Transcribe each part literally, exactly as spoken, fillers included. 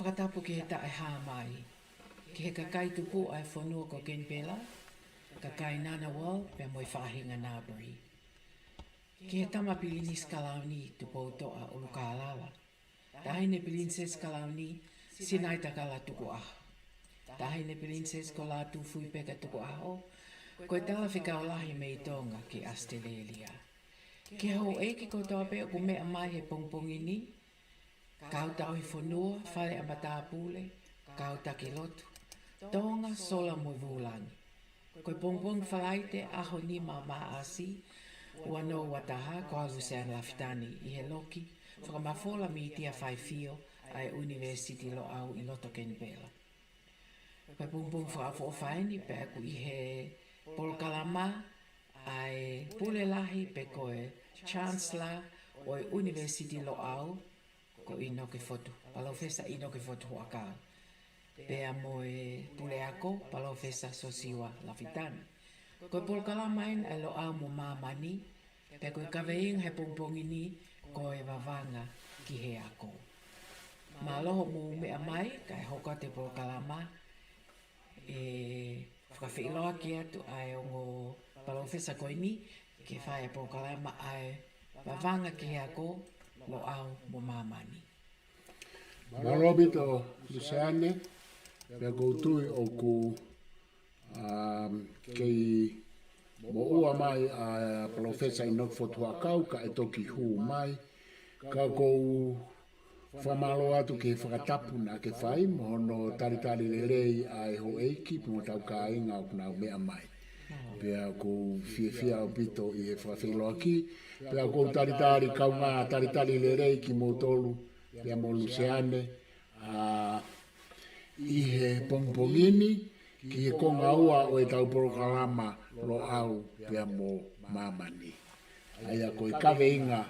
Fakatapu ki he taʻehāmai, ki he kakai tupu ʻa e fonua ko Kenipela, kakai Ngunnawal pea mo e faʻahinga Ngambri. Ki he tama Pilinisi Kalauni Tupoutoʻa ʻUlukālala, Taʻahine Pilinisesi Kalauni Sinaitakala Tukuʻaho, Taʻahine Pilinisesi ko Lātūfuipeka Tukuʻaho, ko e talafekau lahi mei Tonga ki ʻAositelēlia. Ki he houʻeiki kotoa pē ʻoku meʻa mai he pongipongi ni, kau tauhi fonua, fale ʻa matāpule, kau taki lotu, Tonga, sola mo e vūlangi. Ko e pongipongi Falaite, ʻaho nima Maʻasi, ua noa ua taha, ko au Luseane Lafitani ʻi he loki fakamafola mītia faifio ʻa e ʻUnivēsiti Loʻau ʻi loto Kenipela. Ko e pongipongi fakaʻofoʻofa eni pea ʻoku ʻi he polokalama ʻa e pule lahi pe ko e Chancellor ʻo e ʻUnivēsiti Loʻau, ko ʻInoke Fotu, Palōfesa ʻInoke Fotu Huʻakau, pea mo e puleako, Palōfesa Sosiua Lafitani. Ko e polokalama eni ʻa e Loʻau mo Māmani, pea ko e kaveinga he pongipongi ni ko e Vavanga ki he Ako. Mālō hoʻomou meʻa mai, kae hoko atu e polokalama, ʻe fakafeʻiloaki atu ʻa e ongo palōfesa ko eni ke fai e polokalama ʻa e Vavanga ki he Ako, Loʻau mo Māmani. Mālō ʻaupito Luseane, pea ʻoku ou tui ʻoku, um, kei moʻua mai ʻa Palōfesa ʻInoke Fotu Huʻakau kae toki hū mai. Ka ʻoku ou fakamālō atu ki he fakatapu naʻa ke fai mo hono talitali lelei ʻa e houʻeiki pea mo hotau kāinga ʻoku nau meʻa mai. Pea ʻoku ou fiefia ʻaupito ʻi he fakafeʻiloaki, pea ʻoku ou talitali kaungā talitali lelei kimoutolu, pea mo Luseane, ʻa, ʻi he pongipongi ni, ki he konga ua ʻo ʻetau polokalama Loʻau pea mo Māmani. ʻA ia ko e kaveinga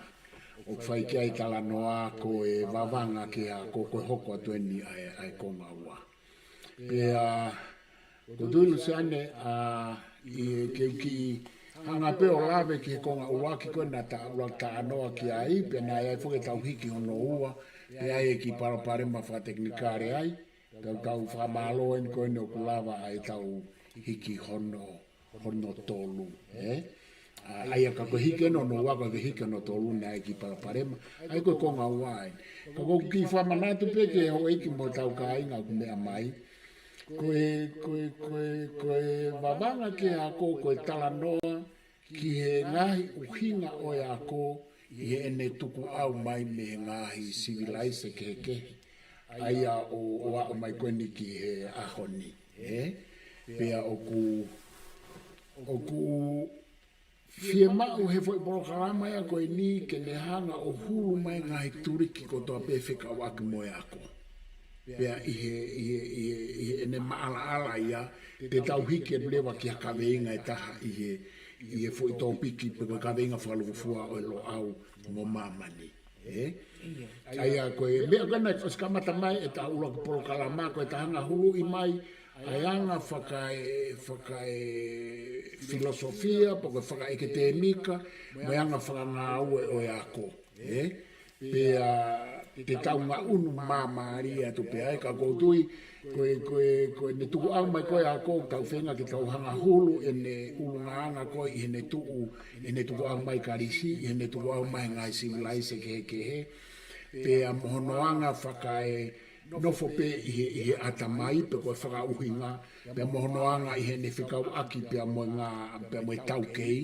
ʻoku fai ki ai e talanoa ko e Vavanga ki he Ako, ko e hoko atu eni ʻa e, ʻa e konga ua. Pea ʻoku ou tui Luseane, ʻa, ʻi he ke u kiʻi hanga pē ʻo lave ki he konga ua ki ko ē naʻa ta ʻuluaki talanoa ki ai, pea naʻe ʻi ai foki ʻetau hiki hono ua, pea ʻi ai e kiʻi palopalema fakatekinikale ai, tau, tau fakamālō eni ko eni ʻoku lava ʻa ʻetau hiki hono, hono tolu, ē? ʻA, ʻa ia ka ko e hiki eni hono ua, ka ko e hiki hono tolu naʻe ʻi ai e kiʻi palopalema, ʻa ia ko e konga ua eni. Ka ʻoku ou kiʻi fakamanatu pē ki he houʻeiki mo hotau kāinga ʻoku meʻa mai. Ko e, ko e, ko e, ko e Vavanga ki he Ako, ko e talanoa ki he ngaahi ʻuhinga ʻo e ako ʻi heʻene tukuʻau mai mei he ngaahi sivilaise kehekehe, ʻa ia ʻo, ʻo aʻu mai ko eni ki he ʻaho ni, ē? Pea ʻoku, ʻoku fiemaʻu he foʻi polokalama ia ko eni ke ne hanga ʻo hulu mai ngaahi tuliki kotoa pē fekauʻaki mo e ako. Pea ʻi he, ʻi he, ʻi he, ʻi heʻene maʻalaʻala ia, te tau hiki atu leva ki ha kaveinga ʻe taha ʻi he, ʻi he foʻi tōpiki pe ko e kaveinga fakalūkufua ʻo e Loʻau mo Māmani. Ē? ʻIo. ʻA ia ko e meʻa ko ena ʻosi kamata mai ʻetau ʻuluaki polokalama, ko ʻeta hanga huluʻi mai ʻa e anga fakae, fakae filosofia, pe ko e fakaʻeketēmika, mo e anga fakangāue ʻo e ako. Ē? Pea te tau ngaʻunu māmālie atu pē ai, ka ʻoku ou tui, ko e, ko e, ko ʻene tukuʻau mai ko ē e ako, tau feinga ke tau hanga hulu ʻene ʻulungaanga ko ē ʻi heʻene tuʻu, ʻene tukuʻau mai Kalisi, ʻi heʻene tukuʻau mai he ngaahi sivilaise kehekehe. Pea mo hono anga fakae nofo pē ʻi he, ʻi he ʻatamai, pe ko e fakaʻuhinga, pea mo hono anga ʻi heʻene fekauʻaki pea mo e ngā, pea mo e taukei,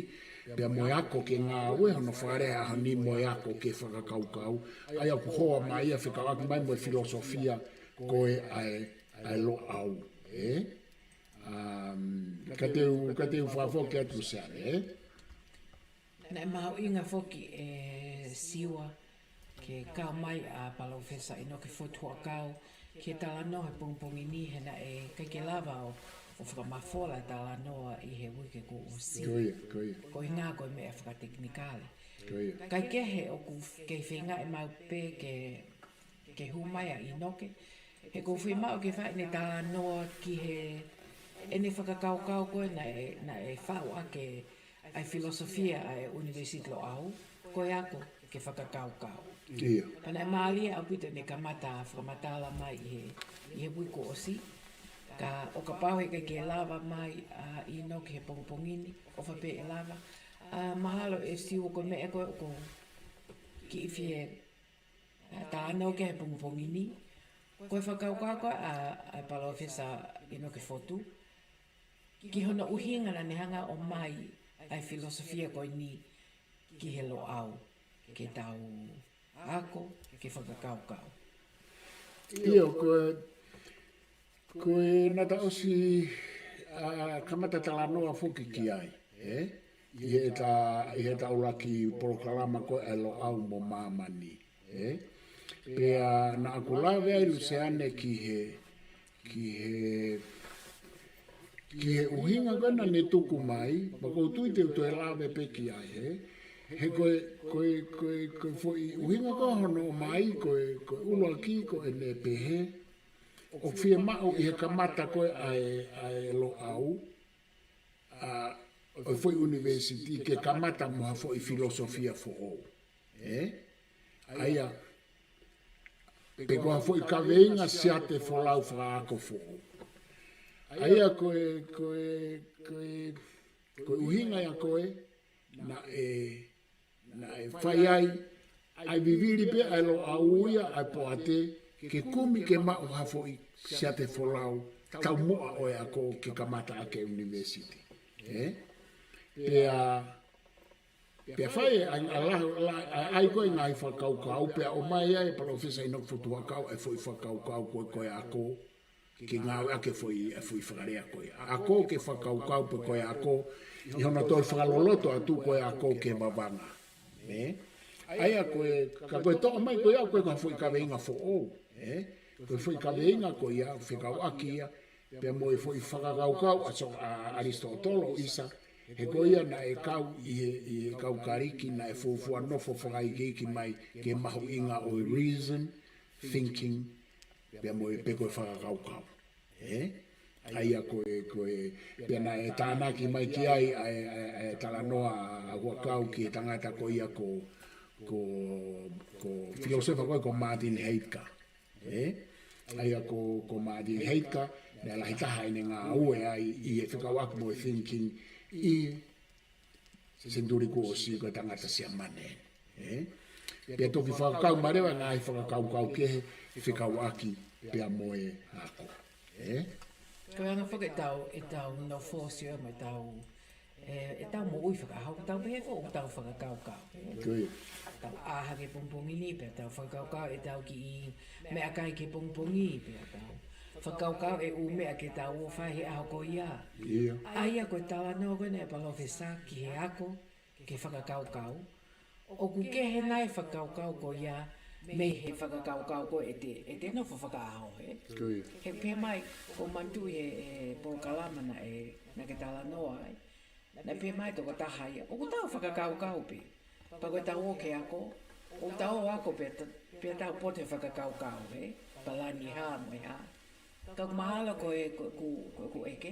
pea mo e ako ke ngāue, hono fakalea he ʻaho ni mo e ako ke fakakaukau. ʻA ia ʻoku hoa mai ia fekauʻaki mai mo e filosofia ko ē ʻa e, ʻa e Loʻau, ē? Um, ka te u, ka te u fakafoki atu Luseane, ē? Naʻe mahuʻinga foki ʻe Siua ke kau mai ʻa Palōfesa ʻInoke Fotu Huʻakau ki he talanoa he pongipongi ni he naʻe ʻikai ke lava ʻo, ʻo fakamafola e talanoa ʻi he uike kuo ʻosi. Ko ia, ko ia. Ko e ʻuhinga ko e meʻa fakatekinikale. Ko ia. Kae kehe ʻoku kei feingaʻi maʻu pē ke, ke hū mai ʻa ʻInoke. He ʻoku ou fiemaʻu ke fai ʻene talanoa ki he, ʻene fakakaukau ko ē naʻe, naʻe faʻu ʻaki ʻa e filosofia ʻa e ʻUnivēsiti Loʻau, ko e ako ke fakakaukau. ʻIo. Pea naʻe mālie ʻaupito ʻene kamata fakamatala mai ʻi he, ʻi he uike kuo ʻosi. Ka ʻo kapau heʻikai ke lava mai ʻa ʻInoke he pongipongi ni, ʻofa pē ʻe lava. ʻA, mahalo ʻe Siu ko e meʻa ko ē ʻoku kiʻi fie, ʻa, talanoa ki ai he pongipongi ni. Ko e fakakaukau ko ē ʻa, ʻa Palōfesa ʻInoke Fotu. Ki hono ʻuhinga naʻa ne hanga ʻo ʻomai ʻa e filosofia ko eni ki he Loʻau. Ke tau ako, ke fakakaukau. ʻIo, ko e, ko e naʻa ta ʻosi, ʻa, kamata talanoa foki ki ai, ē? ʻI heʻeta, ʻi heʻeta ʻuluaki polokalama ko ē ʻa e Loʻau mo Māmani, ē? Pea naʻa ku lave ai Luseane ki he, ki he, ki he ʻuhinga ko ē naʻa ne tuku mai, pea ʻoku ou tui te u toe lave pē ki ai, ē? He ko e, ko e, ko e, ko e foʻi ʻuhinga ko ē hono ʻomai, ko e, ko e ʻuluaki, ko ʻene pehē, ʻoku fiemaʻu ʻi he kamata ko ē ʻa e, ʻa e Loʻau, ʻa, ʻo e foʻi ʻunivēsiti ke kamata mo ha foʻi filosofia foʻou. Ē? ʻA ia, pe ko ha foʻi kaveinga siate folau fakaako foʻou. ʻA ia ko e, ko e, ko e, ko e ʻuhinga ia ko ē, naʻe, naʻe fai ai, ʻa e vivili pē ʻa e Loʻau ia ʻa e poate, ke kumi ke maʻu ha foʻi siate folau, taumuʻa ʻo e ako ke kamata ʻaki e ʻunivēsiti. Ē? Pea, pea fai ʻa e, ʻa e, ʻa e, ʻa e, ʻa e ko e ngaahi fakakaukau, pea ʻomai ai ʻe Palōfesa ʻInoke Fotu Huʻakau e foʻi fakakaukau ko ē ko e ako, ke ngāueʻaki e foʻi, e foʻi fakalea ko ē. Ako ke fakakaukau pe ko e ako, ʻi hono toe fakaloloto atu ko e ako ke vavanga. Ē? ʻA ia ko e, ka ko e toʻo mai ko ia ko e ka foʻi kaveinga foʻou. Ē? Ko e foʻi kaveinga ko ia, fekauʻaki ia, pea mo e foʻi fakakaukau ʻa So-, ʻa ʻAlisitōtolo ʻisa, he ko ia naʻe kau ʻi he, ʻi he kau Kalisi naʻe fuofua nofo fakaikiiki mai ki he mahuʻinga ʻo e reason, thinking, pea mo e pe ko e fakakaukau. Ē? ʻA ia ko e, ko e, pea naʻe tānaki mai ki ai, ʻa e, ʻa e, ʻa e talanoa ʻa Huʻakau ki he tangata ko ia ko, ko, ko filōsefa ko ē ko Martin Heidegger. Ē? ʻA ia ko, ko Martin Heidegger, naʻe lahi taha ʻene ngāue ai ʻi he fekauʻaki mo e thinking ʻi senituli kuo ʻosi ko e tangata Siamane. Ē? Pea toki fakakau mai leva ngaahi fakakaukau kehe fekauʻaki pea mo e ako. Ē? Ko e anga foki ʻetau, ʻetau nofo Siu mo ʻetau, ē, ʻetau moʻui fakaʻaho, ʻoku tau pehē foki ʻoku tau fakakaukau. Ē? Ko ia. Tau ʻā hake he pongipongi ni, pea tau fakakaukau ʻetau kiʻi meʻakai ki he pongipongi, pea tau fakakaukau e ʻū meʻa ke tau ō ʻo fai he ʻaho ko ia. ʻIo. ʻA ia ko e talanoa ko ena ʻa Palōfesa ki he ako, ke fakakaukau. ʻOku kehe nai e fakakaukau ko ia mei he fakakaukau ko ē ʻete, ʻete nofo fakaʻaho, ē? Ko ia. He pehē mai, ʻoku ou manatuʻi he, he polokalama naʻe, naʻa ke talanoa ai. Naʻe pehē mai e tokotaha ia, ʻoku tau fakakaukau pē. Pea ko ʻetau ō ki he ako, ʻoku tau ō ʻo ako pē, pea tau poto he fakakaukau, ē? Palani hā mo e hā. Ka ʻoku mahalo ko e, ko, ko, ko, ko e ke.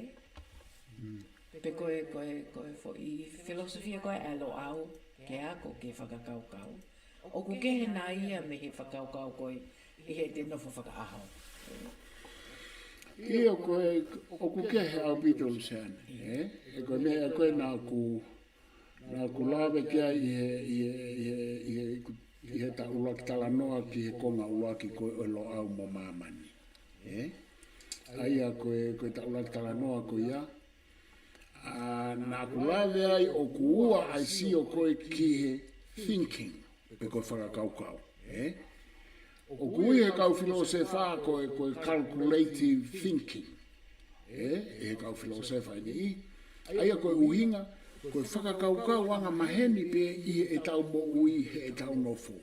Pe ko e, ko e, ko e foʻi filōsofia ko ē ʻa e Loʻau, ke ako, ke fakakaukau. ʻOku kehe nai ia mei he fakakaukau ko ē ʻi heʻete nofo fakaʻaho. ʻIo ko e, ʻoku kehe ʻaupito Luseane, ē? Ē ko e meʻa ko ē naʻa ku, naʻa ku lave ki ai ʻi he, ʻi he, ʻi he, ʻi he, ʻi he, ʻi heʻeta ʻuluaki talanoa ki he konga ʻuluaki ko ē ʻo e Loʻau mo Māmani. Ē? ʻA ia ko e, ko ʻeta ʻuluaki talanoa ko ia, ʻa, naʻa ku lave ai ʻoku ua ʻa e sio ko ē ki he thinking, pe ko e fakakaukau, ē? ʻOku ui he kau filōsefa ko e, ko e calculative thinking, ē? ʻE he kau filōsefa ʻe niʻihi, ʻa ia ko e ʻuhinga, ko e fakakaukau angamaheni pē ʻi heʻetau moʻui, heʻetau nofo.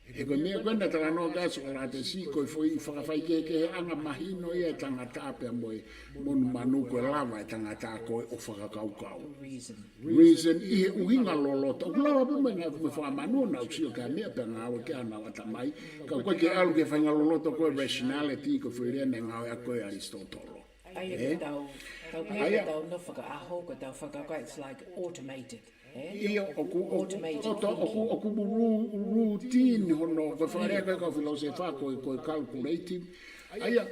He ko e meʻa ko ē naʻa talanoa ki ai ʻa Sokolatesi, ko e foʻi fakafaikehekeheʻanga mahino ia ʻa e tangata pea mo e monumanu, ko e lava ʻa e tangata ko ē ʻo fakakaukau. Reason. Reason ʻi he ʻuhinga loloto. ʻOku lava pē mo e ngaahi, mo e fakamanu naʻa nau sio ki ha meʻa pea ngāueʻaki ʻenau ʻatamai. Ka ʻoku ʻikai ke ʻalu ki he faʻahinga loloto ko e rationality, ko e foʻi lea naʻe ngāueʻaki ko ē ʻe ʻAlisitōtolo. ʻA ia ʻoku tau, tau pehē ʻoku tau nofo fakaʻaho, ko ʻetau fakakaukau, it's like automated. ʻIo, ʻoku, ʻoku, ʻoku, ʻoku, ʻoku routine hono, ko e fakalea ko e kau filōsefa, ko e, ko e calculative. ʻA ia,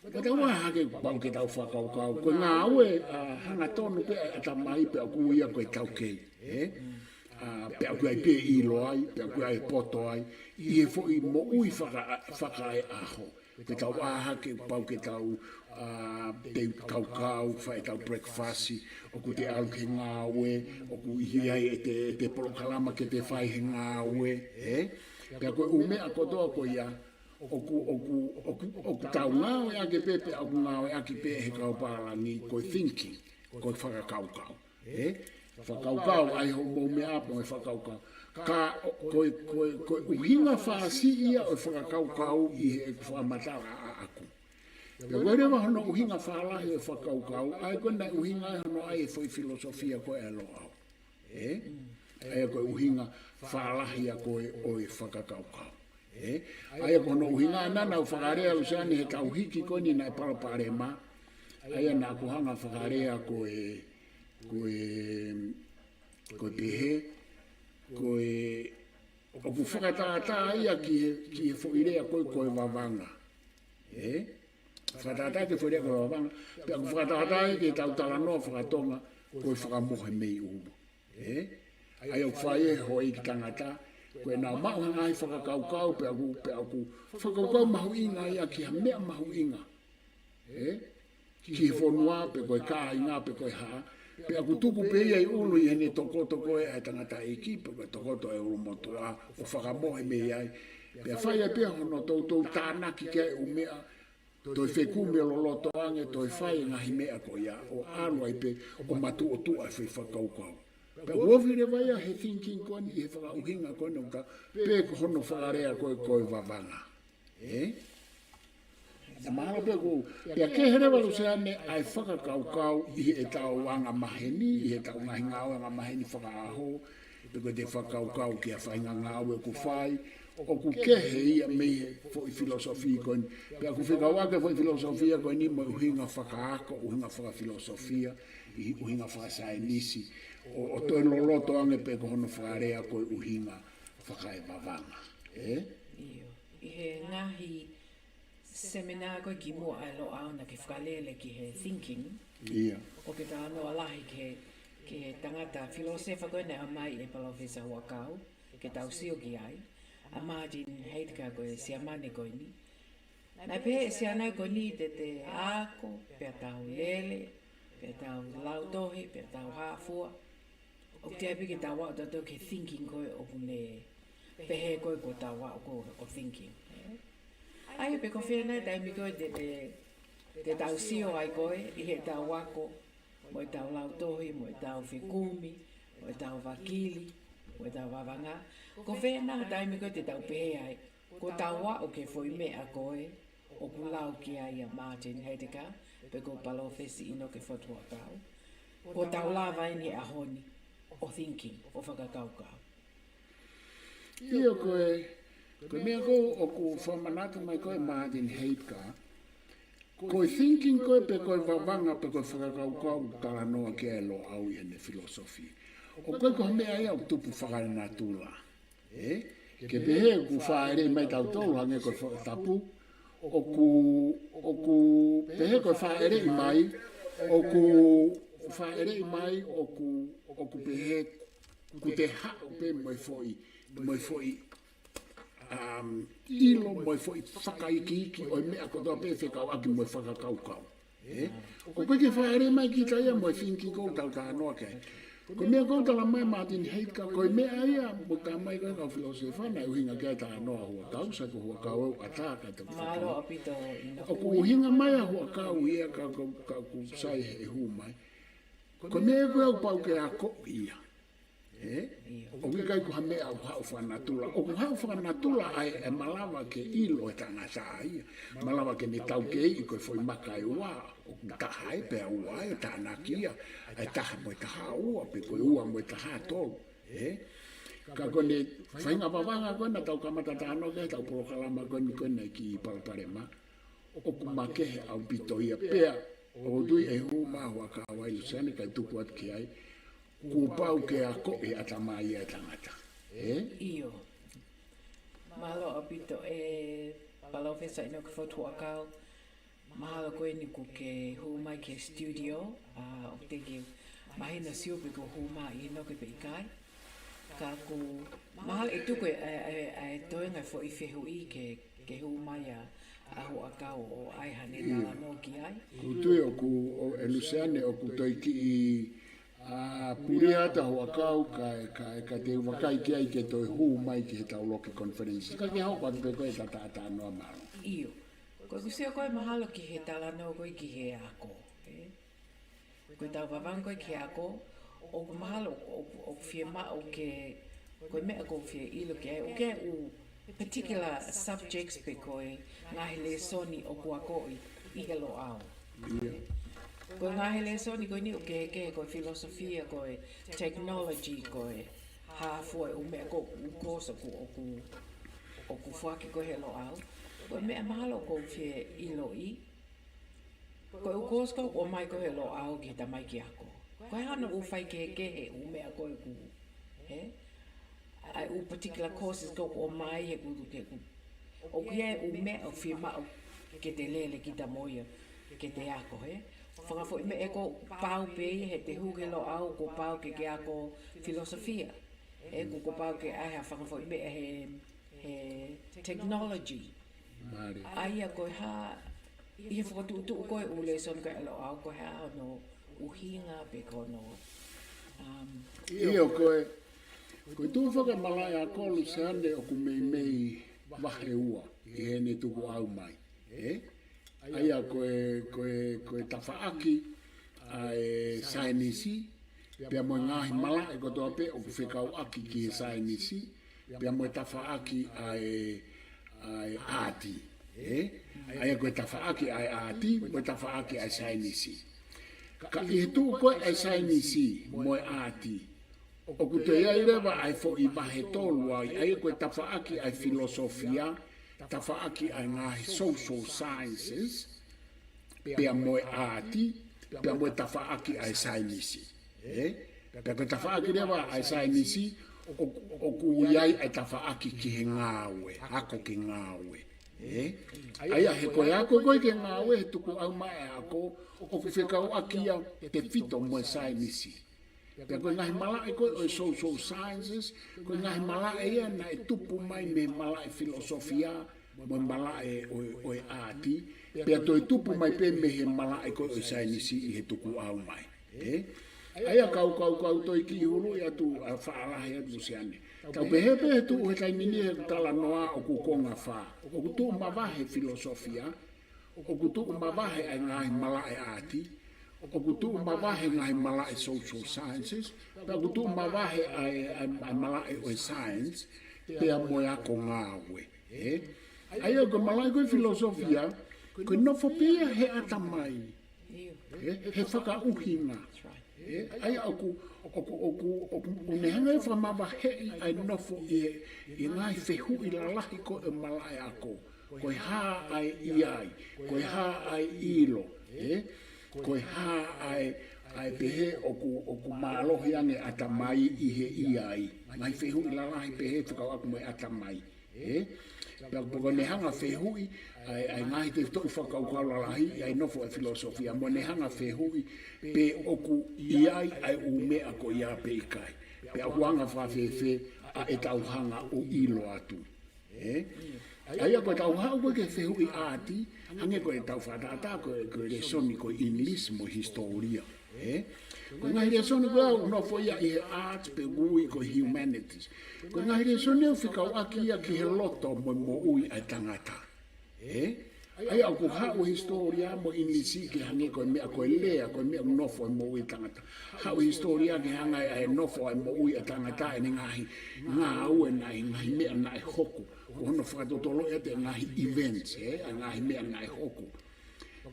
ko ʻetau ʻā hake pau ke tau fakakaukau, ko e ngāue, ʻa, hangatonu pē ʻa e ʻatamai pea ʻoku ui ia ko e taukei, ē? ʻA, pea ʻoku ʻi ai pē ʻilo ai, pea ʻoku ʻi ai poto ai, ʻi he foʻi moʻui faka-, fakaeʻaho. Ke tau ʻā hake pau ke tau, ʻa, teu kaukau, fai ʻetau breakfast, ʻoku te ʻalu ki he ngāue, ʻoku ʻi ai ʻete, ʻete polokalama ke te fai he ngāue, ē? Pea ko e ʻū meʻa kotoa ko ia, ʻoku, ʻoku, ʻoku, ʻoku tau ngāueʻaki pē, pea ʻoku ngāueʻaki pē he kau pālangi, ko e thinking, ko e fakakaukau. Ē? Fakakaukau, ʻa e hoʻomou meʻa pē mo e fakakaukau. Ka, ko e, ko e, ko e ʻuhinga fāsiʻi ia ʻo e fakakaukau ʻi heʻeku fakamatala ʻaʻaku. Pea ko e leva hono ʻuhinga fālahi ʻo e fakakaukau, ʻa ia ko e naʻe ʻuhinga ai hono ʻai e foʻi filōsofia ko ē ʻa e Loʻau. Ē? ʻA ia ko e ʻuhinga fālahi ia ko ē ʻo e fakakaukau. Ē? ʻA ia ko hono ʻuhinga naʻa nau fakalea Luseane he tau hiki ko eni naʻe palopalema. ʻA ia naʻa ku hanga fakalea ko e, ko e, ko e pehē, ko e, ʻoku fakatātā ia ki he, ki he foʻi lea ko e, ko e vavanga. Ē? Fakatātā ki he foʻi lea ko e vavanga. Pea ʻoku fakatātā ia ki he tau talanoa fakatonga, ko e fakamohe mei ʻulu. Ē? ʻA ia ʻoku fai ʻe he houʻeiki tangata, ko ʻenau maʻu ha ngaahi fakakaukau, pea ʻoku, pea ʻoku fakakaukau mahuʻinga ia ki ha meʻa mahuʻinga. Ē? Ki he fonua, pe ko e kāinga, pe ko e hā. Pea ʻoku tuku pē ia ʻi ʻulu ʻi heʻene tokoto ko ē ʻa e tangataʻeiki, pe ko e tokoto ʻa e ʻulumotuʻa, ʻo fakamohe mei ai. Pea fai ai pē hono toutou tānaki ki ai e ʻū meʻa, toe fekumi ʻo loloto ange, toe fai e ngaahi meʻa ko ia, ʻo ʻalu ai pē, ʻo matuʻotuʻa e foʻi fakakaukau. Pea ʻoku ofi leva ia he thinking ko eni, he fakaʻuhinga ko eni, ʻoku ta, pe ko hono fakalea ko e, ko e vavanga. Ē? ʻE mahalo pē ʻoku, pea kehe leva Luseane ʻa e fakakaukau ʻi heʻetau angamaheni, ʻi heʻetau ngaahi ngāue angamaheni fakaʻaho, pe ko ʻete fakakaukau ki ha faʻahinga ngāue ʻoku fai, ʻoku kehe ia mei he foʻi filōsofia ko eni. Pea ʻoku fekauʻaki e foʻi filōsofia ko eni mo e ʻuhinga fakaako, ʻuhinga fakafilōsofia, ʻi he ʻuhinga fakasaienisi, ʻo, ʻo toe loloto ange pē ko hono fakalea ko e ʻuhinga fakaevavanga. Ē? ʻIo. ʻI he ngaahi seminā ko ē kimuʻa ʻa e Loʻau naʻa ke fakalele ki he thinking. ʻIo. ʻOku ke talanoa lahi ki he, ki he tangata filōsefa ko ē naʻe ʻomai ʻe Palōfesa Huʻakau, ke tau sio ki ai, ʻa Martin Heidegger ko e Siamane ko eni. Naʻe pehē ʻe Siamane ko eni te te ako, pea tau lele, pea tau lau tohi, pea tau hā fua. ʻOku ʻi ai pē ke tau aʻu tautolu ki he thinking ko ē ʻoku ne pehē ko ē ko tau aʻu ko ē ʻo thinking. ʻA ia pe ko fē nai taimi ko ē te, te, te tau sio ai ko ē ʻi heʻetau ako, mo ʻetau lau tohi, mo ʻetau fekumi, mo ʻetau vakili, mo ʻetau vavanga. Ko fē nai taimi ko ē te tau pehē ai, ko tau aʻu ki he foʻi meʻa ko ē, ʻoku lau ki ai ʻa Martin Heidegger, pe ko Palōfesa ʻInoke Fotu Huʻakau. Ko tau lava eni he ʻaho ni, ʻo thinking, ʻo fakakaukau. ʻIo ko e, ko e meʻa ko ē ʻoku fakamanatu mai ko ē ʻe Martin Heidegger, ko e thinking ko ē pe ko e vavanga pe ko e fakakaukau ʻoku talanoa ki ai e Loʻau ʻi heʻene filōsofia. ʻOku ʻikai ko ha meʻa ia ʻoku tupu fakanatula. Ē? Ke pehē ʻoku fāʻeleʻi mai tautolu hangē ko e fakatapu. ʻOku, ʻoku pehē ko e fāʻeleʻi mai, ʻoku fāʻeleʻi mai, ʻoku, ʻoku pehē, ʻoku te haʻu pē mo e foʻi, mo e foʻi, um, ʻilo mo e foʻi fakaikiiki ʻo e meʻa kotoa pē fekauʻaki mo e fakakaukau. Ē? ʻOku ʻikai ke fāʻeleʻi mai kita ia mo e thinking ʻoku tau talanoa ki ai. Ko e meʻa ʻoku tala mai ʻe Martin Heidegger, ko e meʻa ia ʻoku tala mai ko ē ʻe he kau filōsefa naʻe ʻuhinga ki ai e talanoa ʻa Huʻakau, sai ko Huʻakau ʻoku ʻatā ka te Mālō ʻaupito ʻInoke. ʻOku ʻuhinga mai ʻa Huʻakau ia ka, ka, ka ʻoku sai he hū mai. Ko e meʻa ko ē ʻoku pau ke akoʻi ia. Ē? ʻIo. ʻOku ʻikai ko ha meʻa ʻoku haʻu fakanatula. ʻOku haʻu fakanatula ʻa e, ʻe malava ke ʻilo ʻe he tangata ia. Malava ke ne taukeiʻi ko e foʻi maka ʻe ua, ʻoku taha ē pea ua ē, tānaki ia. ʻA e taha mo e taha ua, pe ko e ua mo e taha tolu. Ē? Ka ko ʻene faʻahinga vavanga ko ē naʻa tau kamata talanoa ki ai heʻetau polokalama ko eni ko ē naʻe kiʻi palopalema. ʻOku makehe ʻaupito ia pea ʻOku ou tui ʻe hū mai ʻa Huʻakau ai, Luseane, kae tuku atu ki ai, kuo pau ke akoʻi ʻatamai ʻa e tangata. Ē? ʻIo. Mālō ʻaupito ē Palōfesa ʻInoke Fotu Huʻakau. Mahalo ko eni kuo ke hū mai ki he studio, ʻa, ʻoku teʻeki mahino siʻi pe kuo hū mai ʻInoke pe ʻikai. Ka ʻoku mahalo ʻe tuku ē, ʻa e, ʻa e, ʻa e toenga e foʻi fehuʻi ke, ke hū mai ʻa, ʻa Huʻakau ʻo ʻai haʻane talanoa ki ai. ʻOku ou tui ʻoku, ʻo, ʻe Luseane, ʻoku toe kiʻi, ʻa, puli atu ʻa Huʻakau kae, kae, kae te u vakai ki ai ke toe hū mai ki heʻetau loki conference. Ka ke hoko atu pē koe ʻeta talanoa, mālō. ʻIo. Ko ʻeku sio ko ē mahalo ki he talanoa ko ē ki he ako, ē? Ko ʻetau vavanga ko ē ki he ako, ʻoku mahalo, ʻoku, ʻoku fiemaʻu ke, ko e meʻa ʻoku ou fie ʻilo ki ai, ʻoku ʻi ai e ʻū particular subjects pe ko e ngaahi lēsoni ʻoku akoʻi ʻi he Loʻau. ʻIo. Ko e ngaahi lēsoni ko eni ʻoku kehekehe, ko e filosofia, ko e technology, ko e hā fua e ʻū meʻa ko ē, ʻū course ʻoku, ʻoku, ʻoku foaki ko ē he Loʻau. Ko e meʻa mahalo ʻoku ou fie ʻiloʻi, ko e ʻū course ko ē ʻoku ʻomai ko ē he Loʻau ki he tamaiki ako, ko e hā hono ʻū faikehekehe ʻū meʻa ko ē ʻoku, ē? ʻA e ʻū particular courses ko ē ʻoku ʻomai he ʻoku, he ʻoku, ʻoku ʻi ai e ʻū meʻa ʻoku fiemaʻu ke te lele kita mo ia, ke te ako, ē? Fakafoʻi meʻa ē ʻoku pau pē ia he te hū ki he Loʻau kuo pau ke ke ako filosofia. Ē, kuo, kuo pau ke ʻai ha fakafoʻi meʻa he, he technology. Mālie. ʻA ia ko e hā, ʻi he fokotuʻutuʻu ko ē ʻū lēsoni ko ē ʻa e Loʻau, ko e hā hono ʻuhinga pe ko hono, um, ʻIo, ko e, ko e tuʻu fakaemalaʻi ʻa e ako, Luseane, ʻoku meimei vahe ua ʻi heʻene tukuʻau mai. Ē? ʻA ia ko e, ko e, ko e tafaʻaki ʻa e saienisi, pea mo e ngaahi malaʻe kotoa pē ʻoku fekauʻaki ki he saienisi, pea mo e tafaʻaki ʻa e, ʻa e ʻaati. Ē? ʻA ia ko e tafaʻaki ʻa e ʻaati, mo e tafaʻaki ʻa e saienisi. Ka ʻi he tuʻu ko ē ʻa e saienisi mo e ʻaati, ʻoku toe ʻi ai leva ʻa e foʻi vahe tolu ai, ʻa ia ko e tafaʻaki ʻa e filosofia, tafaʻaki ʻa e ngaahi social sciences, pea mo e ʻaati, pea mo e tafaʻaki ʻa e saienisi. Ē? Pea ko e tafaʻaki leva ʻa e saienisi, ʻoku, ʻoku ʻi ai ʻa e tafaʻaki ki he ngāue, ako ke ngāue. Ē? ʻA ia he ko e ako ko ē ke ngāue he tukuʻau mai ʻa e ako, ʻoku fekauʻaki ia tefito mo e saienisi. Pea ko e ngaahi malaʻe ko ē ʻo e social sciences, ko e ngaahi malaʻe ia naʻe tupu mai mei he malaʻe filosofia, mo e malaʻe ʻo e, ʻo e ʻaati, pea toe tupu mai pē mei he malaʻe ko ē ʻo e saienisi ʻi he tukuʻau mai. Ē? ʻA ia kau, kau, kau toe kiʻi huluʻi atu, ʻa, faʻa lahi atu, Luseane. Tau pehē pē he tuʻu he taimi ni he talanoa ʻoku konga fā. ʻOku tuʻu mavahe filosofia, ʻoku tuʻu mavahe ʻa e ngaahi malaʻe ʻaati, ʻoku tuʻu mavahe ngaahi malaʻe social sciences, pea ʻoku tuʻu mavahe ʻa e, ʻa e, ʻa e malaʻe ʻo e science, pea mo e ako ngāue. Ē? ʻA ia ko e malaʻe ko ē filosofia, ko e nofo pē ia he ʻatamai. Ē? He fakaʻuhinga. Ē? ʻA ia ʻoku, ʻoku, ʻoku, ʻoku, ʻoku ne hanga ʻo fakamavaheʻi ʻa e nofo ʻi he, ʻi he ngaahi fehuʻi lalahi ko ē ʻo e malaʻe ako. Ko e hā ʻa e ʻi ai, ko e hā ʻa e ʻilo, ē? Ko e hā ʻa e, ʻa e pehē ʻoku, ʻoku mālohi ange ʻatamai ʻi he ʻi ai. Ngaahi fehuʻi lalahi pehē fekauʻaki mo e ʻatamai, ē? Pea ko e ne hanga fehuʻi ʻa e, ʻa e ngaahi tefitoʻi fakakaukau lalahi, ʻa e nofo ʻa e filosofia, mo ne hanga fehuʻi pe ʻoku ʻi ai ʻa e ʻū meʻa ko ia pe ʻikai. Pea ʻoku anga fēfē ʻa ʻetau hanga ʻo ʻilo atu. Ē? ʻA ia ko ʻetau haʻu ko ē ki he fehuʻi ʻaati, hangē ko ʻetau fakatātā ko e, ko e lēsoni ko e English mo e hisitōlia. Ē? Ko e ngaahi lēsoni ko ē ʻoku nofo ia ʻi he arts pe ʻoku ui ko e humanities. Ko e ngaahi lēsoni ʻoku fekauʻaki ia ki he loto mo e moʻui ʻa e tangata. Ē? ʻA ia ʻoku haʻu e hisitōlia mo e English ke hangē ko e meʻa ko e lea, ko e meʻa ʻoku nofo he moʻui ʻa e tangata. Haʻu e hisitōlia ke hanga ʻe he nofo ʻa e moʻui ʻa e tangata, ʻene ngaahi ngāue naʻe, ngaahi meʻa naʻe hoko. Ko hono fakatotolo ʻa e ngaahi events, ē, ʻa e ngaahi meʻa naʻe hoko.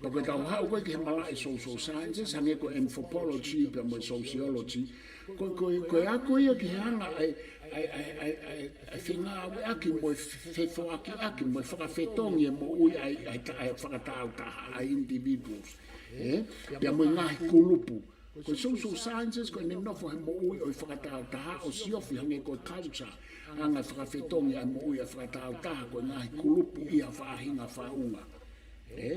Pea ko ʻetau haʻu ko ē ki he malaʻe social sciences, hangē ko e anthropology, pea mo e sociology, ko, ko, ko e ako ia ki he hanga ʻe, ʻe, ʻe, ʻe, ʻe, ʻe fengāueʻaki mo e fefoakiʻaki mo e fakafetongi e moʻui ʻa e, ʻa e, ʻa e fakatāutaha, ʻa e individuals. ē? Pea mo e ngaahi kulupu. Ko e social sciences, ko ʻene nofo he moʻui ʻo e fakatāutaha ʻo siofi hangē ko e culture, anga e fakafetongi ʻa e moʻui ʻa e fakatāutaha, ko e ngaahi kulupu ʻi ha faʻahinga faʻunga. Ē?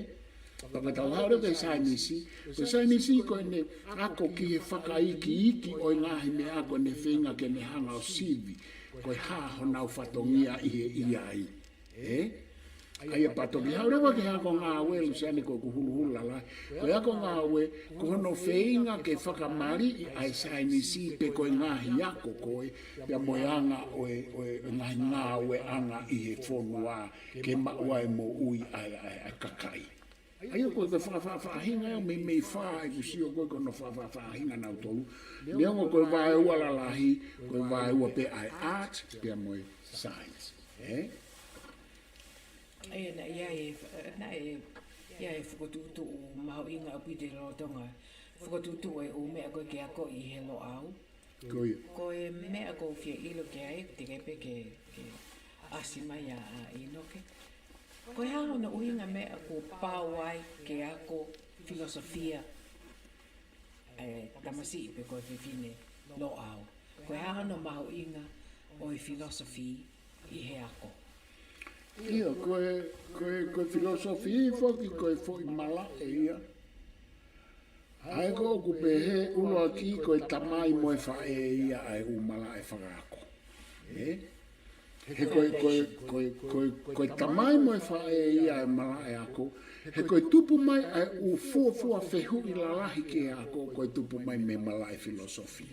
Pea ko ʻetau haʻu leva ki he saienisi, ko e saienisi ko ʻene ako ki he fakaikiiki ʻo e ngaahi meʻa ko ʻene feinga ke ne hanga ʻo sivi, ko e hā honau fatongia ʻi he ʻi ai. Ē? ʻA ia pea toki haʻu leva ki he ako ngāue, Luseane, ko ʻeku huluhulu lalahi. Ko e ako ngāue, ko hono feinga ke fakamaliʻi ʻa e saienisi pe ko e ngaahi ako ko ē, pea mo e anga ʻo e, ʻo e ngaahi ngāueʻanga ʻi he fonua, ke maʻu ai e moʻui ʻa e, ʻa e, ʻa e kakai. ʻA ia ko e, ko e fakafaʻafaʻahinga ia, meimei fā ʻeku sio ko ē ko hono fakafaʻafaʻahinga nautolu. Neongo ko e vahe ua lalahi, ko e vahe ua pē ʻa e art, pea mo e science. Ē? ʻA ia naʻe ʻi ai e, naʻe ʻi ai e fokotuʻutuʻu mahuʻinga ʻaupito ʻi he lolotonga fokotuʻutuʻu e ʻū meʻa ko ē ke akoʻi ʻi he Loʻau. Ko ia. Ko e meʻa ʻoku ou fie ʻilo ki ai, teʻeki ai pē ke, ke ʻasi mai ʻa, ʻa ʻInoke. Ko e hā hono ʻuhinga meʻa kuo pau ai ke ako filosofia e tamasiʻi pe ko e fefine Loʻau? Ko e hā hono mahuʻinga ʻo e filosofi ʻi he ako? ʻIo, ko e, ko e, ko e filosofi foki ko e foʻi malaʻe ia. ʻA ia ko ʻeku pehē ʻuluaki ko e tamai mo e faʻē ia ʻa e ʻū malaʻe fakaako. Ē? He ko e, ko e, ko e, ko e, ko e tamai mo e faʻē ia ʻa e malaʻe ako. He ko e tupu mai ʻa e ʻū fuofua fehuʻi lalahi ki he ako, ko e tupu mai mei he malaʻe filosofi.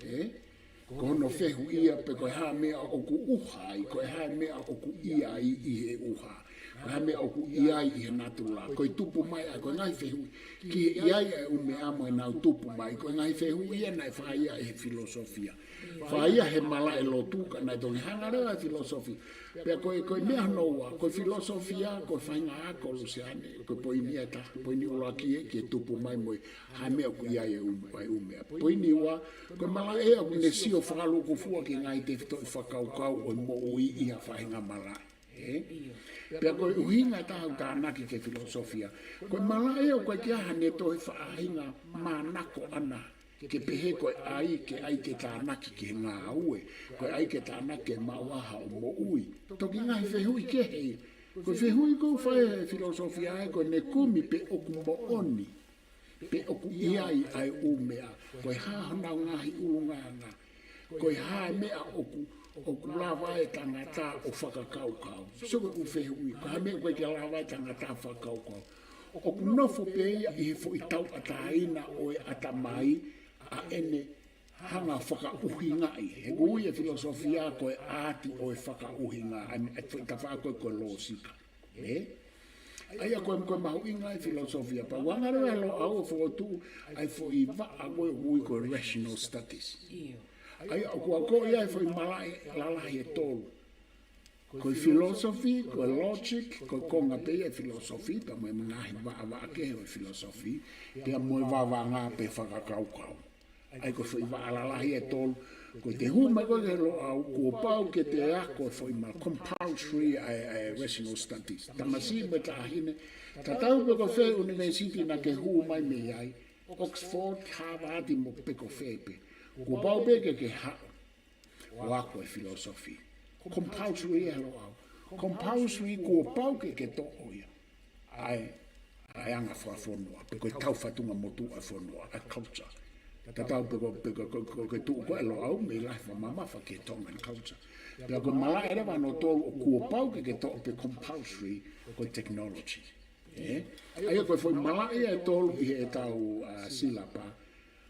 Ē? Ko hono fehuʻia pe ko e hā meʻa ʻoku ʻuha ai, ko e hā meʻa ʻoku ʻi ai ʻi he ʻuha, ko e hā meʻa ʻoku ʻi ai ʻi he natula, ko e tupu mai ʻa e, ko e ngaahi fehuʻi ki he ʻi ai ʻa e ʻū meʻa mo ʻenau tupu mai, ko e ngaahi fehuʻi ia naʻe fai ia ʻe he filosofia. Fai ia he malaʻe lotu, ka naʻe toki hanga leva e filosofi. Pea ko e, ko e meʻa hono ua, ko e filosofia, ko e faʻahinga ako, Luseane, ko e poini ʻe taha, poini ʻuluaki ē, ki he tupu mai mo e hā meʻa ʻoku ʻi ai e ʻū, ʻa e ʻū meʻa. Poini ua, ko e malaʻe ʻoku ne sio fakalūkufua ki he ngaahi tefitoʻi fakakaukau ʻo e moʻui ʻi ha faʻahinga malaʻe. Ē? Pea ko e ʻuhinga ʻe taha ʻoku tānaki ki he filosofia. Ko e malaʻe ʻoku ʻikai ha toe faʻahinga manako ʻana ke pehē ko e ʻai, ke ʻai ke tānaki ki he ngāue, ko e ʻai ke tānaki ke maʻu ai haʻo moʻui. Toki ngaahi fehuʻi kehe ia. Ko e fehuʻi ʻoku fai ʻe he filosofia ē, ko ʻene kumi pe ʻoku moʻoni, pe ʻoku ʻi ai ʻa e ʻū meʻa, ko e hā honau ngaahi ʻulungaanga, ko e hā e meʻa ʻoku, ʻoku lava ai e tangata ʻo fakakaukau. So ko e ʻū fehuʻi, ko e hā e meʻa ʻoku ʻikai ke lava ai e tangata ʻo fakakaukau. ʻOku nofo pē ia ʻi he foʻi tauʻatāina ʻo e ʻatamai ʻa ʻene hanga ʻo fakaʻuhingaʻi. He ʻoku ui e filosofia ko e ʻaati ʻo e fakaʻuhinga, ʻa e, ʻa e foʻi tafaʻaki ko e lōsika. Ē? ʻA ia ko e, ko e mahuʻinga e filosofia. Pea ʻoku hanga leva ʻe Loʻau ʻo fokotuʻu ʻa e foʻi vaʻa ko ē ʻoku ui ko e rational studies. ʻIo. ʻA ia ʻoku akoʻi ai e foʻi malaʻe lalahi ʻe tolu. Ko e philosophy, ko e logic, ko e konga pē ia e philosophy, pea mo e ngaahi vaʻavaʻa kehe ʻo e philosophy, pea mo e vavanga pe fakakaukau. ʻA ia ko e foʻi vaʻa lalahi ʻe tolu, ko e te hū mai ko ē ki he Loʻau, kuo pau ke te ako e foʻi ma-, compulsory ʻa e, ʻa e rational studies. Tamasiʻi mo e taʻahine, tatau pē ko fē ʻunivēsiti naʻa ke hū mai mei ai, Oxford, Harvard, mo pe ko fē pē. Kuo pau pē ke ke haʻu ʻo ako e philosophy. Compulsory ʻe he Loʻau. Compulsory, kuo pau ke ke toʻo ia. ʻA e, ʻa e anga fakafonua, pe ko e tau fatungamotuʻa ʻa e fonua, ʻa e culture. Tatau pē ko, pe ko, ko, ko, ko e tuʻu ko ē ʻa Loʻau mei he lahi fakamamafa ki he Tongan culture. Pea ko e malaʻe leva hono tolu ʻoku pau ke ke toʻo pe compulsory, ko e technology. Ē? ʻA ia ko e foʻi malaʻe ia ʻe tolu ʻi heʻetau, ʻa, silapa,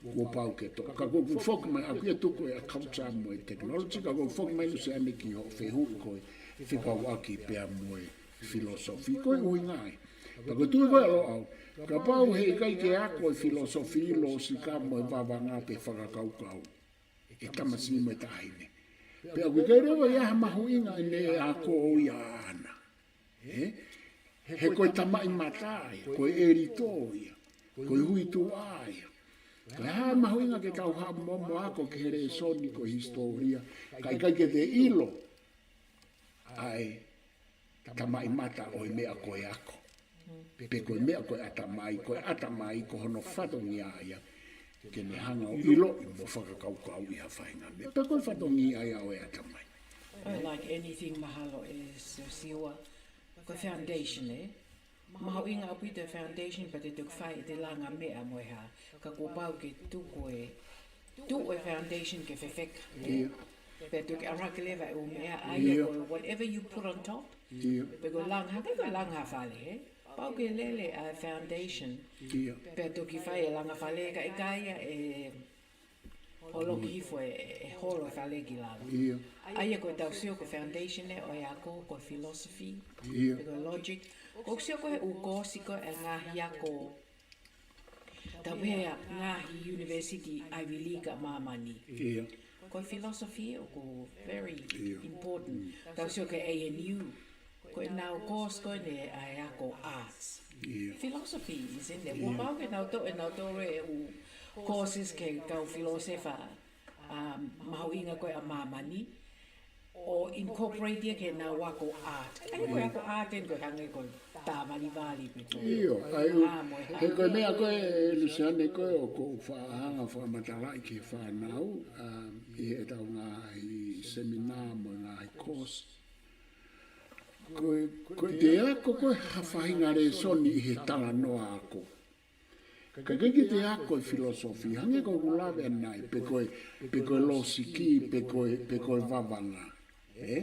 kuo pau ke toʻo. Ka ʻoku ou foki mai, ʻoku ou tuku e culture mo e technology, ka ʻoku ou foki mai Luseane ki hoʻo fehuʻi ko e fekauʻaki pea mo e philosophy. Ko e ʻuhinga ia. Pea ko e tuʻu ko ē ʻa Loʻau, kapau he ʻikai ke ako e philosophy, lōsika mo e vavanga pe fakakaukau ʻa e tamasiʻi mo e taʻahine, pea ʻoku ʻikai leva ʻi ai ha mahuʻinga ʻene ako ia ʻaʻana. Ē? He ko e tamaʻi mata ia, ko e ʻelito ia, ko e huituʻa ia. Ko e hā e mahuʻinga ke tau haʻu mo, mo ako ki he lēsoni ko e hisitōlia, ka ʻikai ke te ʻilo ʻa e tamaʻi mata ʻo e meʻa ko e ako. Pe ko e meʻa ko e ʻatamai, ko e ʻatamai ko hono fatongia ia ke ne hanga ʻo ʻiloʻi mo fakakaukauʻi ha faʻahinga meʻa. Pe ko e fatongia ia ʻo e ʻatamai. Well, like anything, mahalo ʻe Siosiua, ko e foundation, ē? Mahuʻinga ʻaupito e foundation pea te toki fai ʻete langa meʻa mo e hā. Ka kuo pau ke tuku e, tuku e foundation ke fefeka, ē? ʻIo. Pea toki ʻalu hake leva e ʻū meʻa, ʻa ia ko e whatever you put on top, ʻIo. pe ko e langa, hangē ko e langa fale, ē? Pau ke lele ʻa e foundation, ʻIo. pea toki fai e langa fale ka ʻikai ia ʻe holoki hifo e, e holo e fale ki lalo. ʻIo. ʻA ia ko e tau sio ko e foundation ē ʻo e ako, ko e philosophy, ʻIo. pe ko e logic. Ko e sio ko e ʻū kosi ko e ngaahi ako, tau pehē ngaahi university Ivy League ʻa māmani. ʻIo. Ko e philosophy ʻoku very ʻIo. important. Tau sio ki he A N U. Ko e nau course ko eni ʻa e ako arts. ʻIo. Philosophy is in there. Kuo pau ke nau toʻo ʻe nautolu e ʻū courses ki he kau filosefa, um, mahuʻinga ko e ʻa māmani. ʻO incorporate ia ki he nau ako art. ʻA ia ko e ako art eni ko e hangē ko e tāvalivali pe ko e ʻIo, ʻa ia ʻoku, ʻā mo e hā. he ko e meʻa ko ē, Luseane, ko ē ʻoku ou faʻa hanga fakamatalaʻi ki he fānau, um, ʻi heʻetau ngaahi seminā mo e ngaahi course. Ko e, ko e te ako ko e ha faʻahinga lēsoni ʻi he talanoa ako. Ka ʻikai ke te ako e philosophy, hangē ko ʻeku lave ʻanenai, pe ko e, pe ko e lōsiki, pe ko e, pe ko e vavanga. Ē?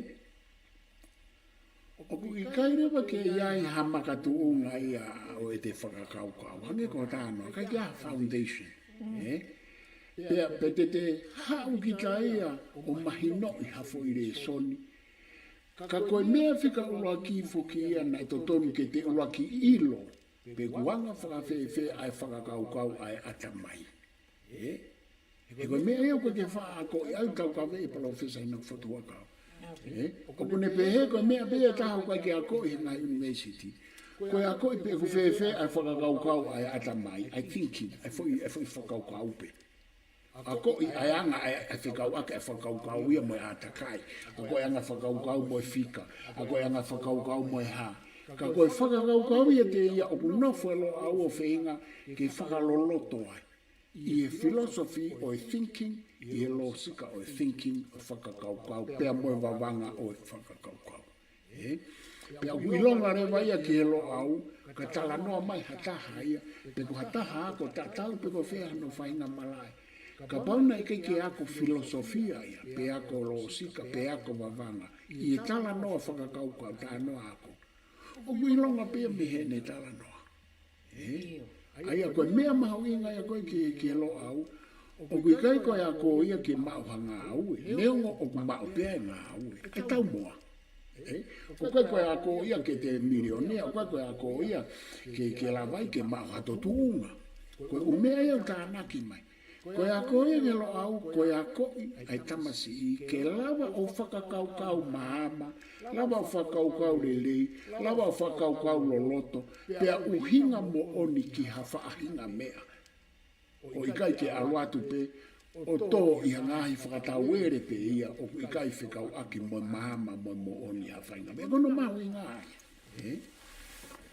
ʻOku ʻikai leva ke ʻi ai ha makatuʻunga ia ʻo ʻete fakakaukau. Hangē ko e talanoa, ʻikai ke ʻi ai ha foundation. Ē? Pea, pe te te haʻu kita ia ʻo mahinoʻi ha foʻi lēsoni. Ka ko e meʻa fika ʻuluaki foki ia naʻe totonu ke te ʻuluaki ʻilo pe ʻoku anga fakafēfē ʻa e fakakaukau ʻa e ʻatamai. Ē? He ko e meʻa ia ʻoku ke faʻa ako ʻi ai tau ka vei e palōfesa ʻi naku fatuakau. Ē? ʻOku ne pehē ko e meʻa pē ia ʻe taha ʻoku ʻikai ke ako ʻi he ngaahi university. Ko e ako ʻi pe ʻoku fēfē ʻa e fakakaukau ʻa e ʻatamai, ʻa e thinking, ʻa e foʻi, ʻa e foʻi fakakaukau pē. Ako ʻi ʻa e anga ʻa e, ʻa e fekauʻaki ʻa e fakakaukau ia mo e ʻātakai. Ako ʻi anga fakakaukau mo e fika. Ako ʻi anga fakakaukau mo e hā. Ka ko e fakakaukau ia te ia ʻoku nofo e Loʻau ʻo feinga ke fakaloloto ai. ʻI he philosophy ʻo e thinking, ʻi he lōsika ʻo e thinking, ʻo e fakakaukau, pea mo e vavanga ʻo e fakakaukau. Ē? Pea ʻoku ʻilonga leva ia ki he Loʻau, ka talanoa mai ha taha ia, pe ko ha taha ako tatau, pe ko fē hano faʻahinga malaʻe. Kapau naʻe ʻikai ke ako filosofia ia, pe ako lōsika, pe ako vavanga, ʻi he talanoa fakakaukau, talanoa ako. ʻOku ʻilonga pē ia mei heʻene talanoa. Ē? ʻA ia ko e meʻa mahuʻinga ia ko ē ki, ki he Loʻau, ʻoku ʻikai ko e ako ia ke maʻu ha ngāue, neongo ʻoku maʻu pē ʻa e ngāue. ʻA e taumuʻa. Ē? ʻOku ʻikai ko e ako ia ke te milionea, ʻoku ʻikai ko e ako ia ke, ke lava ai ke maʻu ha toʻutuʻunga. Ko e ʻū meʻa ia ʻoku tānaki mai. Ko e ako ia ki he Loʻau, ko e akoʻi ʻa e tamasiʻi ke lava ʻo fakakaukau maama, lava ʻo fakakaukau lelei, lava ʻo fakakaukau loloto, pea ʻuhinga moʻoni ki ha faʻahinga meʻa. ʻO ʻikai ke ʻalu atu pē ʻo tō ʻi ha ngaahi fakatauele pē ia ʻoku ʻikai fekauʻaki mo e maama mo e moʻoni ha faʻahinga meʻa. Ko hono mahuʻinga ia. Ē?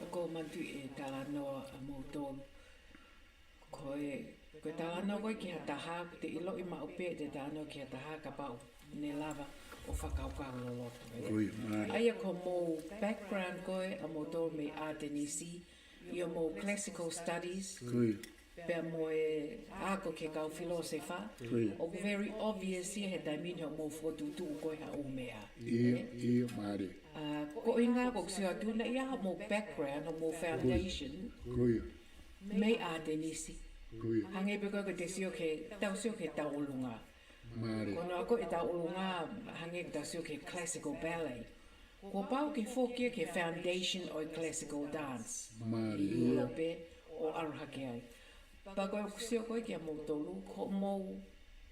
ʻOku ou manatuʻi e talanoa ʻa moutolu. Ko e, ko e talanoa ko ē ki ha taha, ʻoku te ʻiloʻi maʻu pē ʻete talanoa ki ha taha kapau ne lava ʻo fakakaukau loloto, ē? Ko ia, mālie. ʻA ia ko hoʻomou background ko ē ʻa moutolu mei ʻAtenisi, ʻi hoʻomou classical studies, Ko ia. pea mo e ako ki he kau filōsefa, Ko ia. ʻoku very obvious ia he taimi ni hoʻomou fokotuʻutuʻu ko ē ha ʻū meʻa. ʻIo, ʻio, mālie. ʻA, ko e ʻuhinga ʻoku ou sio atu naʻe ʻi ai hoʻomou background, hoʻomou foundation, Ko ia. mei ʻAtenisi. Ko ia. Hangē pē ko ē ʻoku te sio ki he, tau sio ki he tauʻolunga. Mālie. Ko hono ako ʻi he tauʻolunga, hangē ko ʻetau sio ki he classical ballet. Kuo pau ke foki ia ki he foundation ʻo e classical dance. Mālie. ʻI ʻIulope ʻo ʻalu hake ai. Pea ko ʻeku sio ko ē kia moutolu, ko hoʻomou,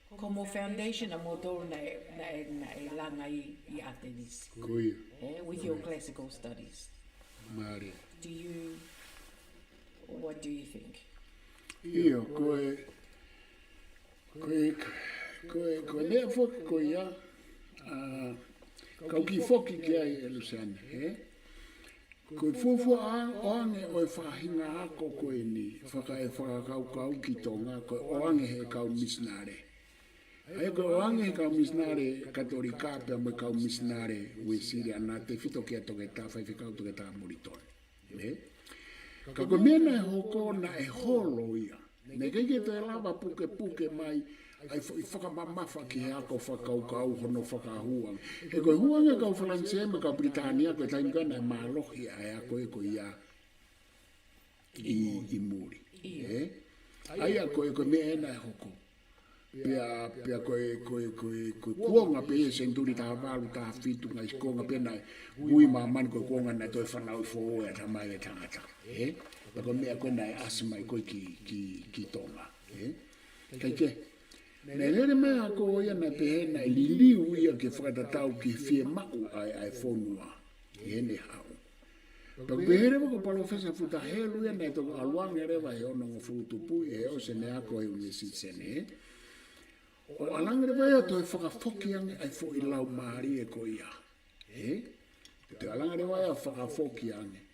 ko hoʻomou foundation ʻa moutolu naʻe, naʻe, naʻe langa ʻi, ʻi ʻAtenisi. Ko ia. Eh, with your classical studies. Mālie. Do you, what do you think? ʻIo, ko e, ko e, ko e, ko e meʻa foki ko ia, ʻa, kau kiʻi foki ki ai ʻe Luseane, ē? Ko e fuofua ʻoange ʻo e faʻahinga ako ko eni, faka-, e fakakaukau ki Tonga, ko e ʻoange he kau misinale. ʻA ia ko e ʻoange he kau misinale Katolika pea mo e kau misinale Uēsiliana, tefito kia Toketā, Faifekau Toketā Molitoni. Ē? Ka ko e meʻa naʻe hoko naʻe holo ia. Naʻe ʻikai ke toe lava pukepuke mai ʻa e foʻi fakamamafa ki he ako fakakaukau hono fakahū ange. He ko e hū ange kau Falanisē mo e kau Pilitānia ko e taimi ko ē naʻe mālohi ʻa e ako ē ko ia ʻi, ʻi muli. Ē? ʻA ia ko e, ko e meʻa ē naʻe hoko. Pea, pea ko e, ko e, ko e, ko e kuonga pē ia senituli tahavalu, tahafitu, ngaahi kuonga pē naʻe ui māmani ko e kuonga naʻe toe fanauʻi foʻou e ʻatamai e tangata. Ē? Pea ko e meʻa ko ē naʻe ʻasi mai ko ē ki, ki, ki Tonga. Ē? Kae kehe, naʻe lele mai ʻa e ako ia naʻe pehē naʻe liliu ia ke fakatatau ki he fiemaʻu ʻa e, ʻa e fonua. Ē, ne haʻu. Pea ko e pehē leva ko Palōfesa Futa Helu ia naʻe toki ʻalu ange leva he onongofulu tupuʻi he ʻosi ʻene ako he ʻUnivēsiti Senē. ʻO ʻalu ange leva ia ʻo toe fakafoki ange ʻa e foʻi laumālie ko ia. Ē? Toe ʻalu ange leva ia ʻo fakafoki ange.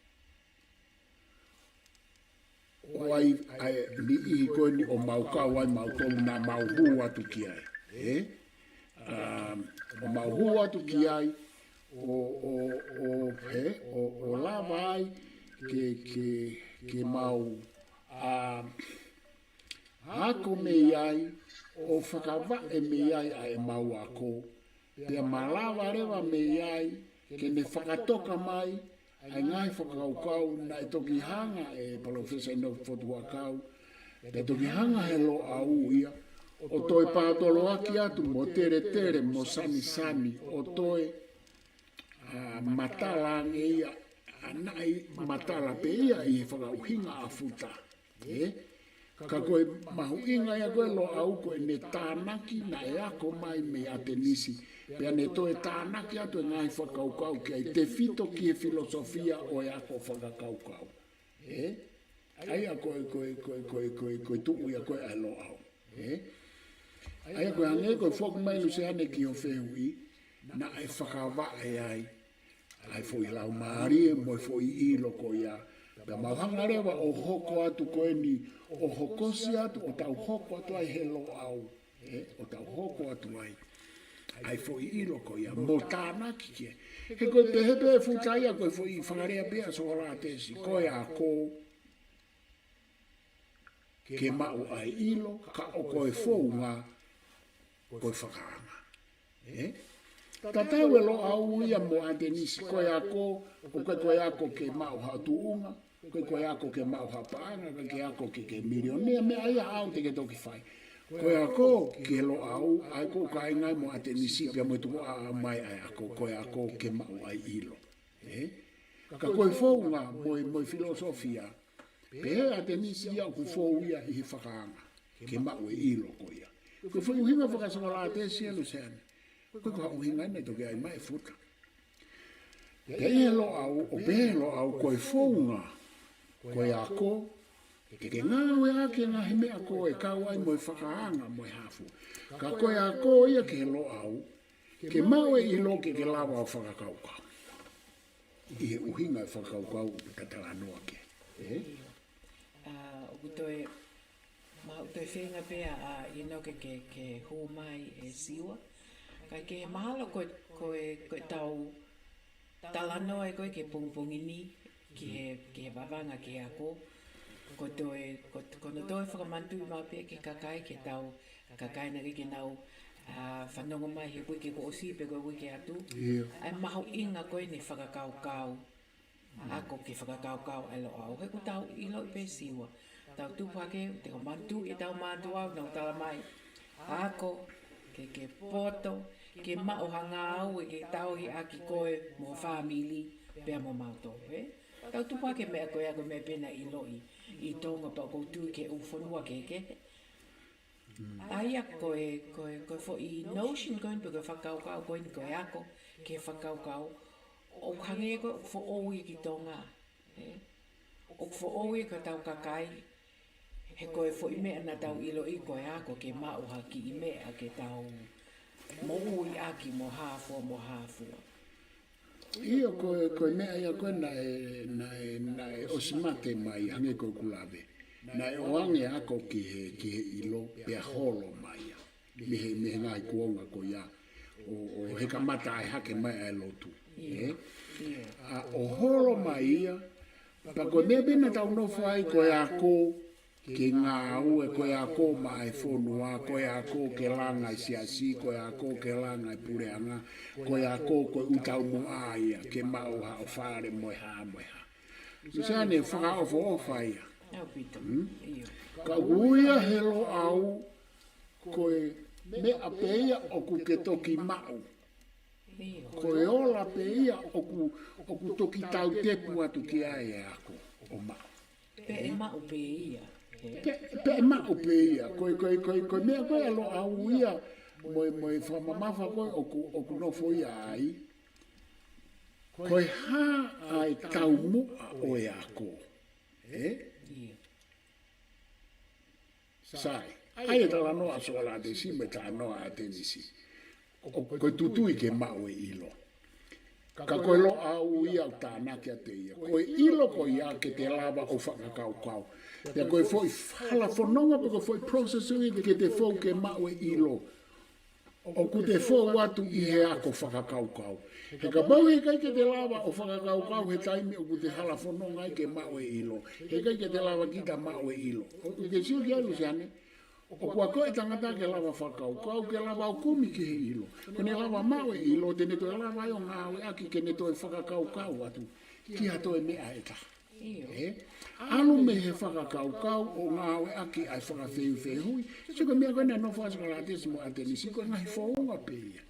ʻO ʻai, ʻa e niʻihi ko eni ʻo mau kau ai mautolu naʻa mau hū atu ki ai. Ē? ʻA, ʻo mau hū atu ki ai, ʻo, ʻo, ʻo, he, ʻo, ʻo lava ai ke, ke, ke mau, ʻa, ako mei ai, ʻo fakavaʻe mei ai ʻa e mau ako, pea malava leva mei ai, ke ne fakatoka mai ʻa e ngaahi fakakaukau naʻe toki hanga ʻe Palōfesa ʻInoke Fotu Huʻakau, pea toki hanga he Loʻau ia, ʻo toe pātoloaki atu mo teletele mo sanisani, ʻo toe, ʻa, matala ange ia, ʻa, naʻe matala pē ia ʻi he fakaʻuhinga ʻa Futa. Ē? Ka ko e mahuʻinga ia ko e Loʻau ko ʻene tānaki naʻe ako mai mei ʻAtenisi, pea ne toe tānaki atu e ngaahi fakakaukau ki ai tefito ki he filosofia ʻo e ako fakakaukau. Ē? ʻA ia ko e, ko e, ko e, ko e, ko e, ko e tuʻu ia ko e ʻa e Loʻau. Ē? ʻA ia ko e hangē ko e foki mai Luseane ki hoʻo fehuʻi, naʻe fakavaʻe ai ʻa e foʻi laumālie mo e foʻi ʻilo ko ia. Pea mau hanga leva ʻo hoko atu ko eni, ʻo hokosi atu, ʻo tau hoko atu ai he Loʻau. Ē, ʻo tau hoko atu ai ʻa e foʻi ʻilo ko ia, mo tānaki ki ai. He ko e pehē pē ʻe Futa ia ko e foʻi fakalea pē ʻa Sokolatesi, ko e ako ke maʻu ʻa e ʻilo, ka ʻoku ko e founga ko e fakaanga. Ē? Tatau e Loʻau ia mo ʻAtenisi, ko e ako, ʻoku ʻikai ko e ako ke maʻu ha tuʻunga, ʻoku ʻikai ko e ako ke maʻu ha paʻanga, ka ke ako ke, ke milionea, meʻa ia ʻaʻau te ke toki fai. Ko e ako ki he Loʻau, ʻa ia ʻoku kāinga ai mo ʻAtenisi, pea mo e tukuʻaʻa mai ʻa e ako, ko e ako ke maʻu ʻa e ʻilo. Ē? Ka ko e founga mo e, mo e filosofia, pehē ʻe ʻAtenisi ia ʻoku fou ia ʻi he fakaanga, ke maʻu e ʻilo ko ia. Ko e foʻi ʻuhinga fakaSokolatesi ʻa Luseane. Ko e, ko e ʻuhinga naʻe toki ʻai mai ʻe Futa. Pea ʻi he Loʻau, ʻo pehē Loʻau ko e founga, ko e ako, ke, ke ngāueʻaki e ngaahi meʻa ko ē kau ai mo e fakaanga mo e hā fua. Ka ko e ako ia ki he Loʻau, ke maʻu e ʻilo ke ke lava ʻo fakakaukau. ʻI he ʻuhinga e fakakaukau ʻoku ta talanoa ki ai. Ē? ʻA, ʻoku toe, ma, ʻoku toe feinga pē ʻa, ʻa ʻInoke ke, ke hū mai ʻe Siua. Kae kehe mahalo ko e, ko e, ko e tau talanoa ē ko ē ki he pongipongi ni, ki he, ki he vavanga ki he ako. Ko toe, ko, ko hono toe fakamanatuʻi mai pē ki he kakai, ki he tau kakai naʻe ʻikai ke nau, ʻa, fanongo mai he uike kuo ʻosi pe ko e uike atu. ʻIo. ʻA e mahuʻinga ko eni fakakaukau. Ako ke fakakaukau ʻa e Loʻau. He ʻoku tau ʻiloʻi pē Siua. Tau tupu hake, te u manatuʻi ʻetau mātuʻa ʻoku nau tala mai. Ako, ke, ke poto, ke maʻu ha ngāue ke tauhi ʻaki koe mo e fāmili, pea mo mautolu, ē? Tau tupu hake meʻa ko ia ko e meʻa pē naʻe ʻiloʻi ʻi Tonga pea ʻoku ou tui ki he ʻū fonua kehekehe. ʻA ia ko e, ko e, ko e foʻi notion ko eni pe ko e fakakaukau ko eni ko e ako ke fakakaukau. ʻOku hangē ko e ʻoku foʻou ia ki Tonga. Ē? ʻOku foʻou ia ki hotau kakai. He ko e foʻi meʻa naʻa tau ʻiloʻi ko e ako ke maʻu ha kiʻi meʻa ke tau moʻui ʻaki mo hā fua mo hā fua. ʻIo, ko e, ko e meʻa ia ko ē naʻe, naʻe, naʻe ʻosi mate mai, hangē ko ʻeku lave. Naʻe ʻoange ako ki he, ki he ʻilo, pea holo mai ia. Mei he, mei he ngaahi kuonga ko ia. ʻO, ʻo he kamata ʻa e hake mai ʻa e lotu. ʻIo. Ē? ʻIo. ʻA, ʻo holo mai ia, pea ko e meʻa pē naʻa tau nofo ai ko e ako, ke ngāue, ko e ako maʻa e fonua, ko e ako ke langa e siasi, ko e ako ke langa e puleʻanga, ko e ako ko e ʻū taumuʻa ia, ke maʻu haʻo fale mo e hā mo e hā. Luseane, fakaʻofoʻofa ia. ʻAupito. Hmm? ʻIo. Ka ʻoku ui ia he Loʻau, ko e meʻa pē ia ʻoku ke toki maʻu. ʻIo. Ko e ola pē ia ʻoku, ʻoku toki tau tepu atu ki ai e ako ʻo maʻu. Pe ʻe maʻu pē ia. Ē? Pe, pe ʻe maʻu pē ia. Ko e, ko e, ko e, ko e meʻa ko ē ʻa Loʻau ia, mo e, mo e fakamamafa ko ē ʻoku, ʻoku nofo ia ai. Ko e hā ʻa e taumuʻa ʻo e ako. Ē? ʻIo. Sai. ʻA ia e talanoa ʻa Sōkālātesi mo e talanoa ʻa ʻAtenisi. ʻO, ko e tutui ke maʻu e ʻilo. Ka ko e Loʻau ia ʻoku tānaki atu ia. Ko e ʻilo ko ia ke te lava ʻo fakakaukau. Pea ko e foʻi hala fononga pe ko e foʻi process ia ke te fou ke maʻu e ʻilo. ʻOku te fou atu ʻi he ako fakakaukau. He kapau heʻikai ke te lava ʻo fakakaukau he taimi ʻoku te hala fononga ai ke maʻu e ʻilo. Heʻikai ke te lava kita maʻu e ʻilo. ʻOku ke sio ki ai Luseane. ʻOku ako e tangata ke lava fakakaukau, ke lava ʻo kumi ki he ʻilo. Ko ʻene lava maʻu e ʻilo, te ne toe lava ai ʻo ngāueʻaki ke ne toe fakakaukau atu ki ha toe meʻa ʻe taha. ʻIo. Ē? ʻAlu mei he fakakaukau ʻo ngāueʻaki ʻa e fakafehufehuʻi. Sio ko e meʻa ko ē naʻe nofo ai Sōkālātesi mo ʻAtenisi ko e ngaahi founga pē ia.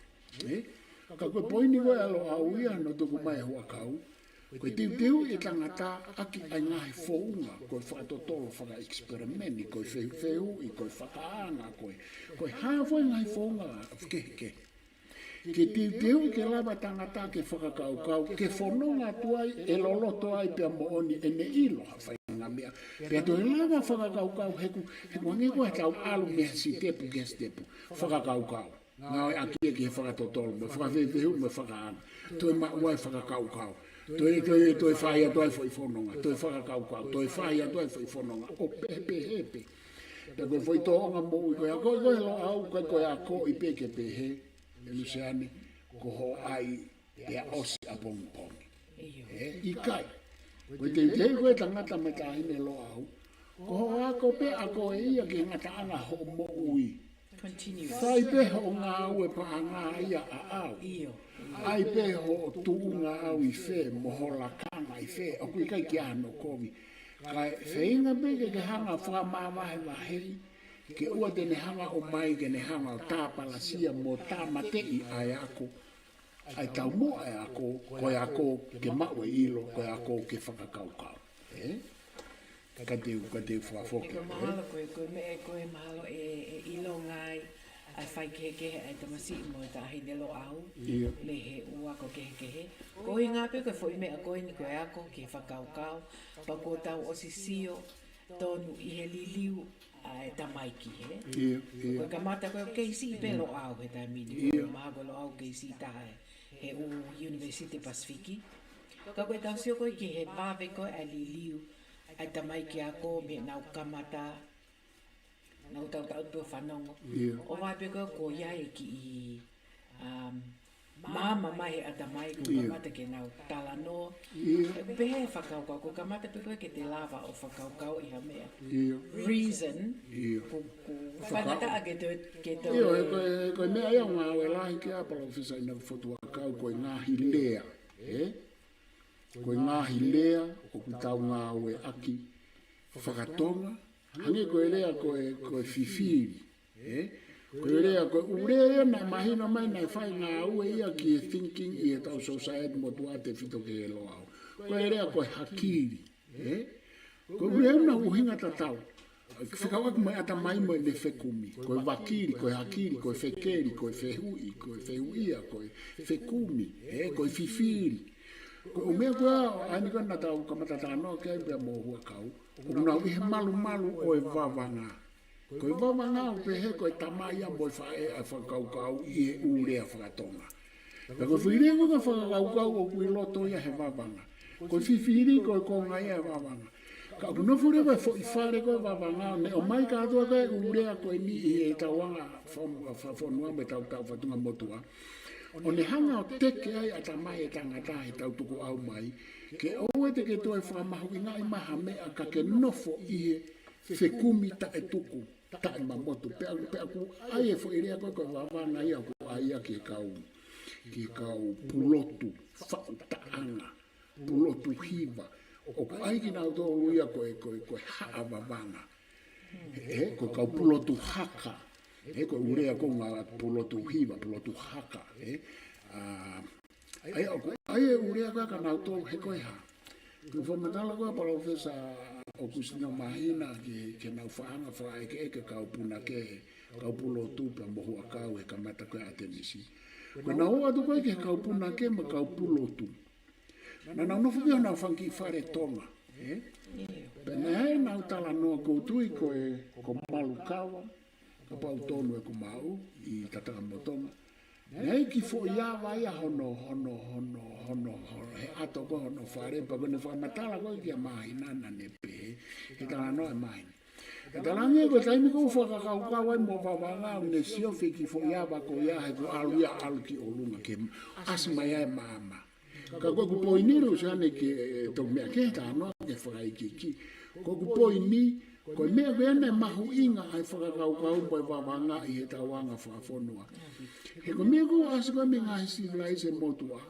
Ē? Ka ko e poini ko ē ʻa Loʻau ia naʻe tuku mai he huʻakau. Ko e teuteu e tangata ʻaki ʻa e ngaahi founga, ko e fakatotolo fakaʻekisipelimeni, ko e fehufehuʻi, ko e fakaanga, ko e, ko e hā fua e ngaahi founga kehekehe. Ke teuteu ke lava tangata ke fakakaukau, ke fononga atu ai, ʻe loloto ai pea moʻoni ʻene ʻilo ha faʻahinga meʻa. Pea toe lava fakakaukau he ʻoku, he ʻoku hangē ko e tau ʻalu mei he sitepu ki he sitepu. Fakakaukau. Ngāueʻaki ia ki he fakatotolo, mo e fakafehufehuʻi, mo e fakaanga. Toe maʻu ai fakakaukau. Toe, toe, toe fai atu ai foʻi fononga. Toe fakakaukau. Toe fai atu ai foʻi fononga. ʻO pehē pē. Pea ko e foʻi tōʻonga moʻui ko ia, ko e, ko e Loʻau, ko e, ko e ako ʻi pē ke pehē. ʻE Luseane, ko hoʻo ʻai pea ʻosi ʻapongipongi. ʻIo. Ē, ʻikai. Ko e teuteu ko ē tangata mo e taʻahine Loʻau. Ko hoʻo ako pē, ako ʻe ia ke ngataʻanga hoʻo moʻui. Continuous. Fai pē hoʻo ngāue paʻanga ia ʻaʻau. ʻIo. ʻAi pē hoʻo tuʻunga ʻaʻau ʻi fē, mo ho lakanga ʻi fē, ʻoku ʻikai ke ʻi ai hano kovi. Kae feinga pē ke ke hanga fakamavahevaheʻi, ke ʻoua te ne hanga ʻo ʻomai, ke ne hanga ʻo tāpalasia mo tāmateʻi ʻa e ako. ʻA e taumuʻa e ako, ko e ako ke maʻu e ʻilo, ko e ako ke fakakaukau. Ē? Ka te u, ka te u fakafoki. Ko e mahalo, ko e, ko e meʻa, ko e mahalo ʻe, ʻe ʻilonga ai ʻa e faikehekehe ʻa e tamasiʻi mo e taʻahine Loʻau. ʻIo. Mei he ʻū ako kehekehe. Ko e ʻuhinga pē ko e foʻi meʻa ko eni ko e ako ke fakakaukau. Pea kuo tau ʻosi sio tonu ʻi he liliu ʻa e tamaiki, ē? ʻIo, ʻio. Ko e kamata ko ē kei siʻi pē Loʻau he taimi ni. ʻIo. Mahalo ko Loʻau kei siʻi taha he ʻū ʻunivēsiti Pasifiki. Ka ko e tau sio ko ē ki he vave ko ē ʻa e liliu ʻa e tamaiki ako mei heʻenau kamata, nau tautautefito fanongo. ʻIo. ʻO vave pē ko ē kuo ʻi ai e kiʻi, um, maama mai he ʻatamai kuo ʻIo. kamata ke nau talanoa. ʻIo. ʻE pehē fakakaukau, kuo kamata pē ko ē ke te lava ʻo fakakaukau ʻi ha meʻa. ʻIo. Reason, ʻIo. kuo, kuo Faka- faingataʻa ke te, ke te ʻIo, he ko e, ko e meʻa ia ʻoku ngāue lahi ki ai ʻa Palōfesa ʻInoke Fotu Huʻakau, ko e ngaahi lea, ē? Ko e ngaahi lea ʻoku tau ngāueʻaki fakatonga, hangē ko e lea ko e, ko e fifili, ē? Ko e lea ko e ʻū lea ia naʻe mahino mai naʻe fai ngāue ia ki he thinking ʻi heʻetau society motuʻa tefito ki he Loʻau. Ko e lea ko e hakili, ē? Ko e ʻū lea naʻe ʻuhinga tatau. Fekauʻaki mo e ʻatamai mo ʻene fekumi. Ko e vakili, ko e hakili, ko e fekeli, ko e fehuʻi, ko e fehuʻia, ko e fekumi, ē? Ko e fifili. Ko e ʻū meʻa ko ē, ʻa eni ko ē naʻa tau kamata talanoa ki ai pea mo Huʻakau. ʻOku nau ʻi he malumalu ʻo e vavanga. Ko e vavanga ʻoku pehē ko e tamai ia mo e faʻē ʻa e fakakaukau ʻi he ʻū lea fakatonga. Pea ko e foʻi lea ko e fakakaukau ʻoku ʻi loto ia he Vavanga. Ko e fifili ko e konga ia he Vavanga. Ka ʻoku nofo leva e foʻi fale ko e Vavanga, ne ʻomai kātoa ko e ʻū lea ko eni ʻi he tauʻanga fa-, fa-, fonua mo e tau, tau fatunga motuʻa. ʻO ne hanga ʻo teke ai ʻatamai e tangata he tau tukuʻau mai. Ke ʻoua te ke toe fakamahuʻingaʻi mai ha meʻa ka ke nofo ʻi he fekumi taʻetuku, taʻemamotu. Pea, pea ʻoku ʻai e foʻi lea ko e, ko e Vavanga ia ʻoku ʻai ia ki he kau, ki he kau pulotu faʻu taʻanga, pulotu hiva. ʻOku ʻai kinautolu ia ko e, ko e, ko e Haʻa Vavanga. He, ko e kau pulotu haka. He ko e ʻū lea ko e ngaahi pulotu hiva, pulotu haka. He, ʻa, ʻa ia ʻoku ʻai e ʻū lea ko e kinautolu he ko e hā. Ko e fakamatala ko e ʻa Palōfesa ʻOkusino Māhina ki, ki heʻenau faʻahinga fakaʻekeʻeke kau punake, kau pulotu pea mo e huʻakau he kamata ko e ʻAtenisi. Ko ʻenau ō atu ko e ki he kau punake mo e kau pulotu. Naʻa nau nofo pē ʻi honau fanga kiʻi fale Tonga, ē? Pea naʻe ʻi ai ʻenau talanoa ʻoku ou tui ko e, ko Malukava, kapau tonu ʻeku maʻu, ʻi Tatakamotonga. Naʻe ʻi ai e kiʻi foʻi ava ia hono, hono, hono, hono, hono, he ʻato ko e hono fale, pea ko ʻene fakamatala ko e kia Māhina naʻa ne pehē, he talanoa ʻa Māhina. ʻE talaange ko e taimi ko ē ʻoku fakakaukau ai mo Vavanga ʻoku ne siofi e kiʻi foʻi ava ko ia he ʻoku ʻalu ia ʻalu ki ʻolunga ke ʻasi mai ai e maama. Ka ko ʻeku poini Luseane ke, ʻe, toki meʻa ke talanoa ke fakaikiiki. Ko ʻeku poini, ko e meʻa ko ē naʻe mahuʻinga ai e fakakaukau mo e Vavanga ʻi he tauʻanga fakafonua. He ko e meʻa ko ē ʻoku ʻasi ko ē mei he ngaahi sivilaise motuʻa.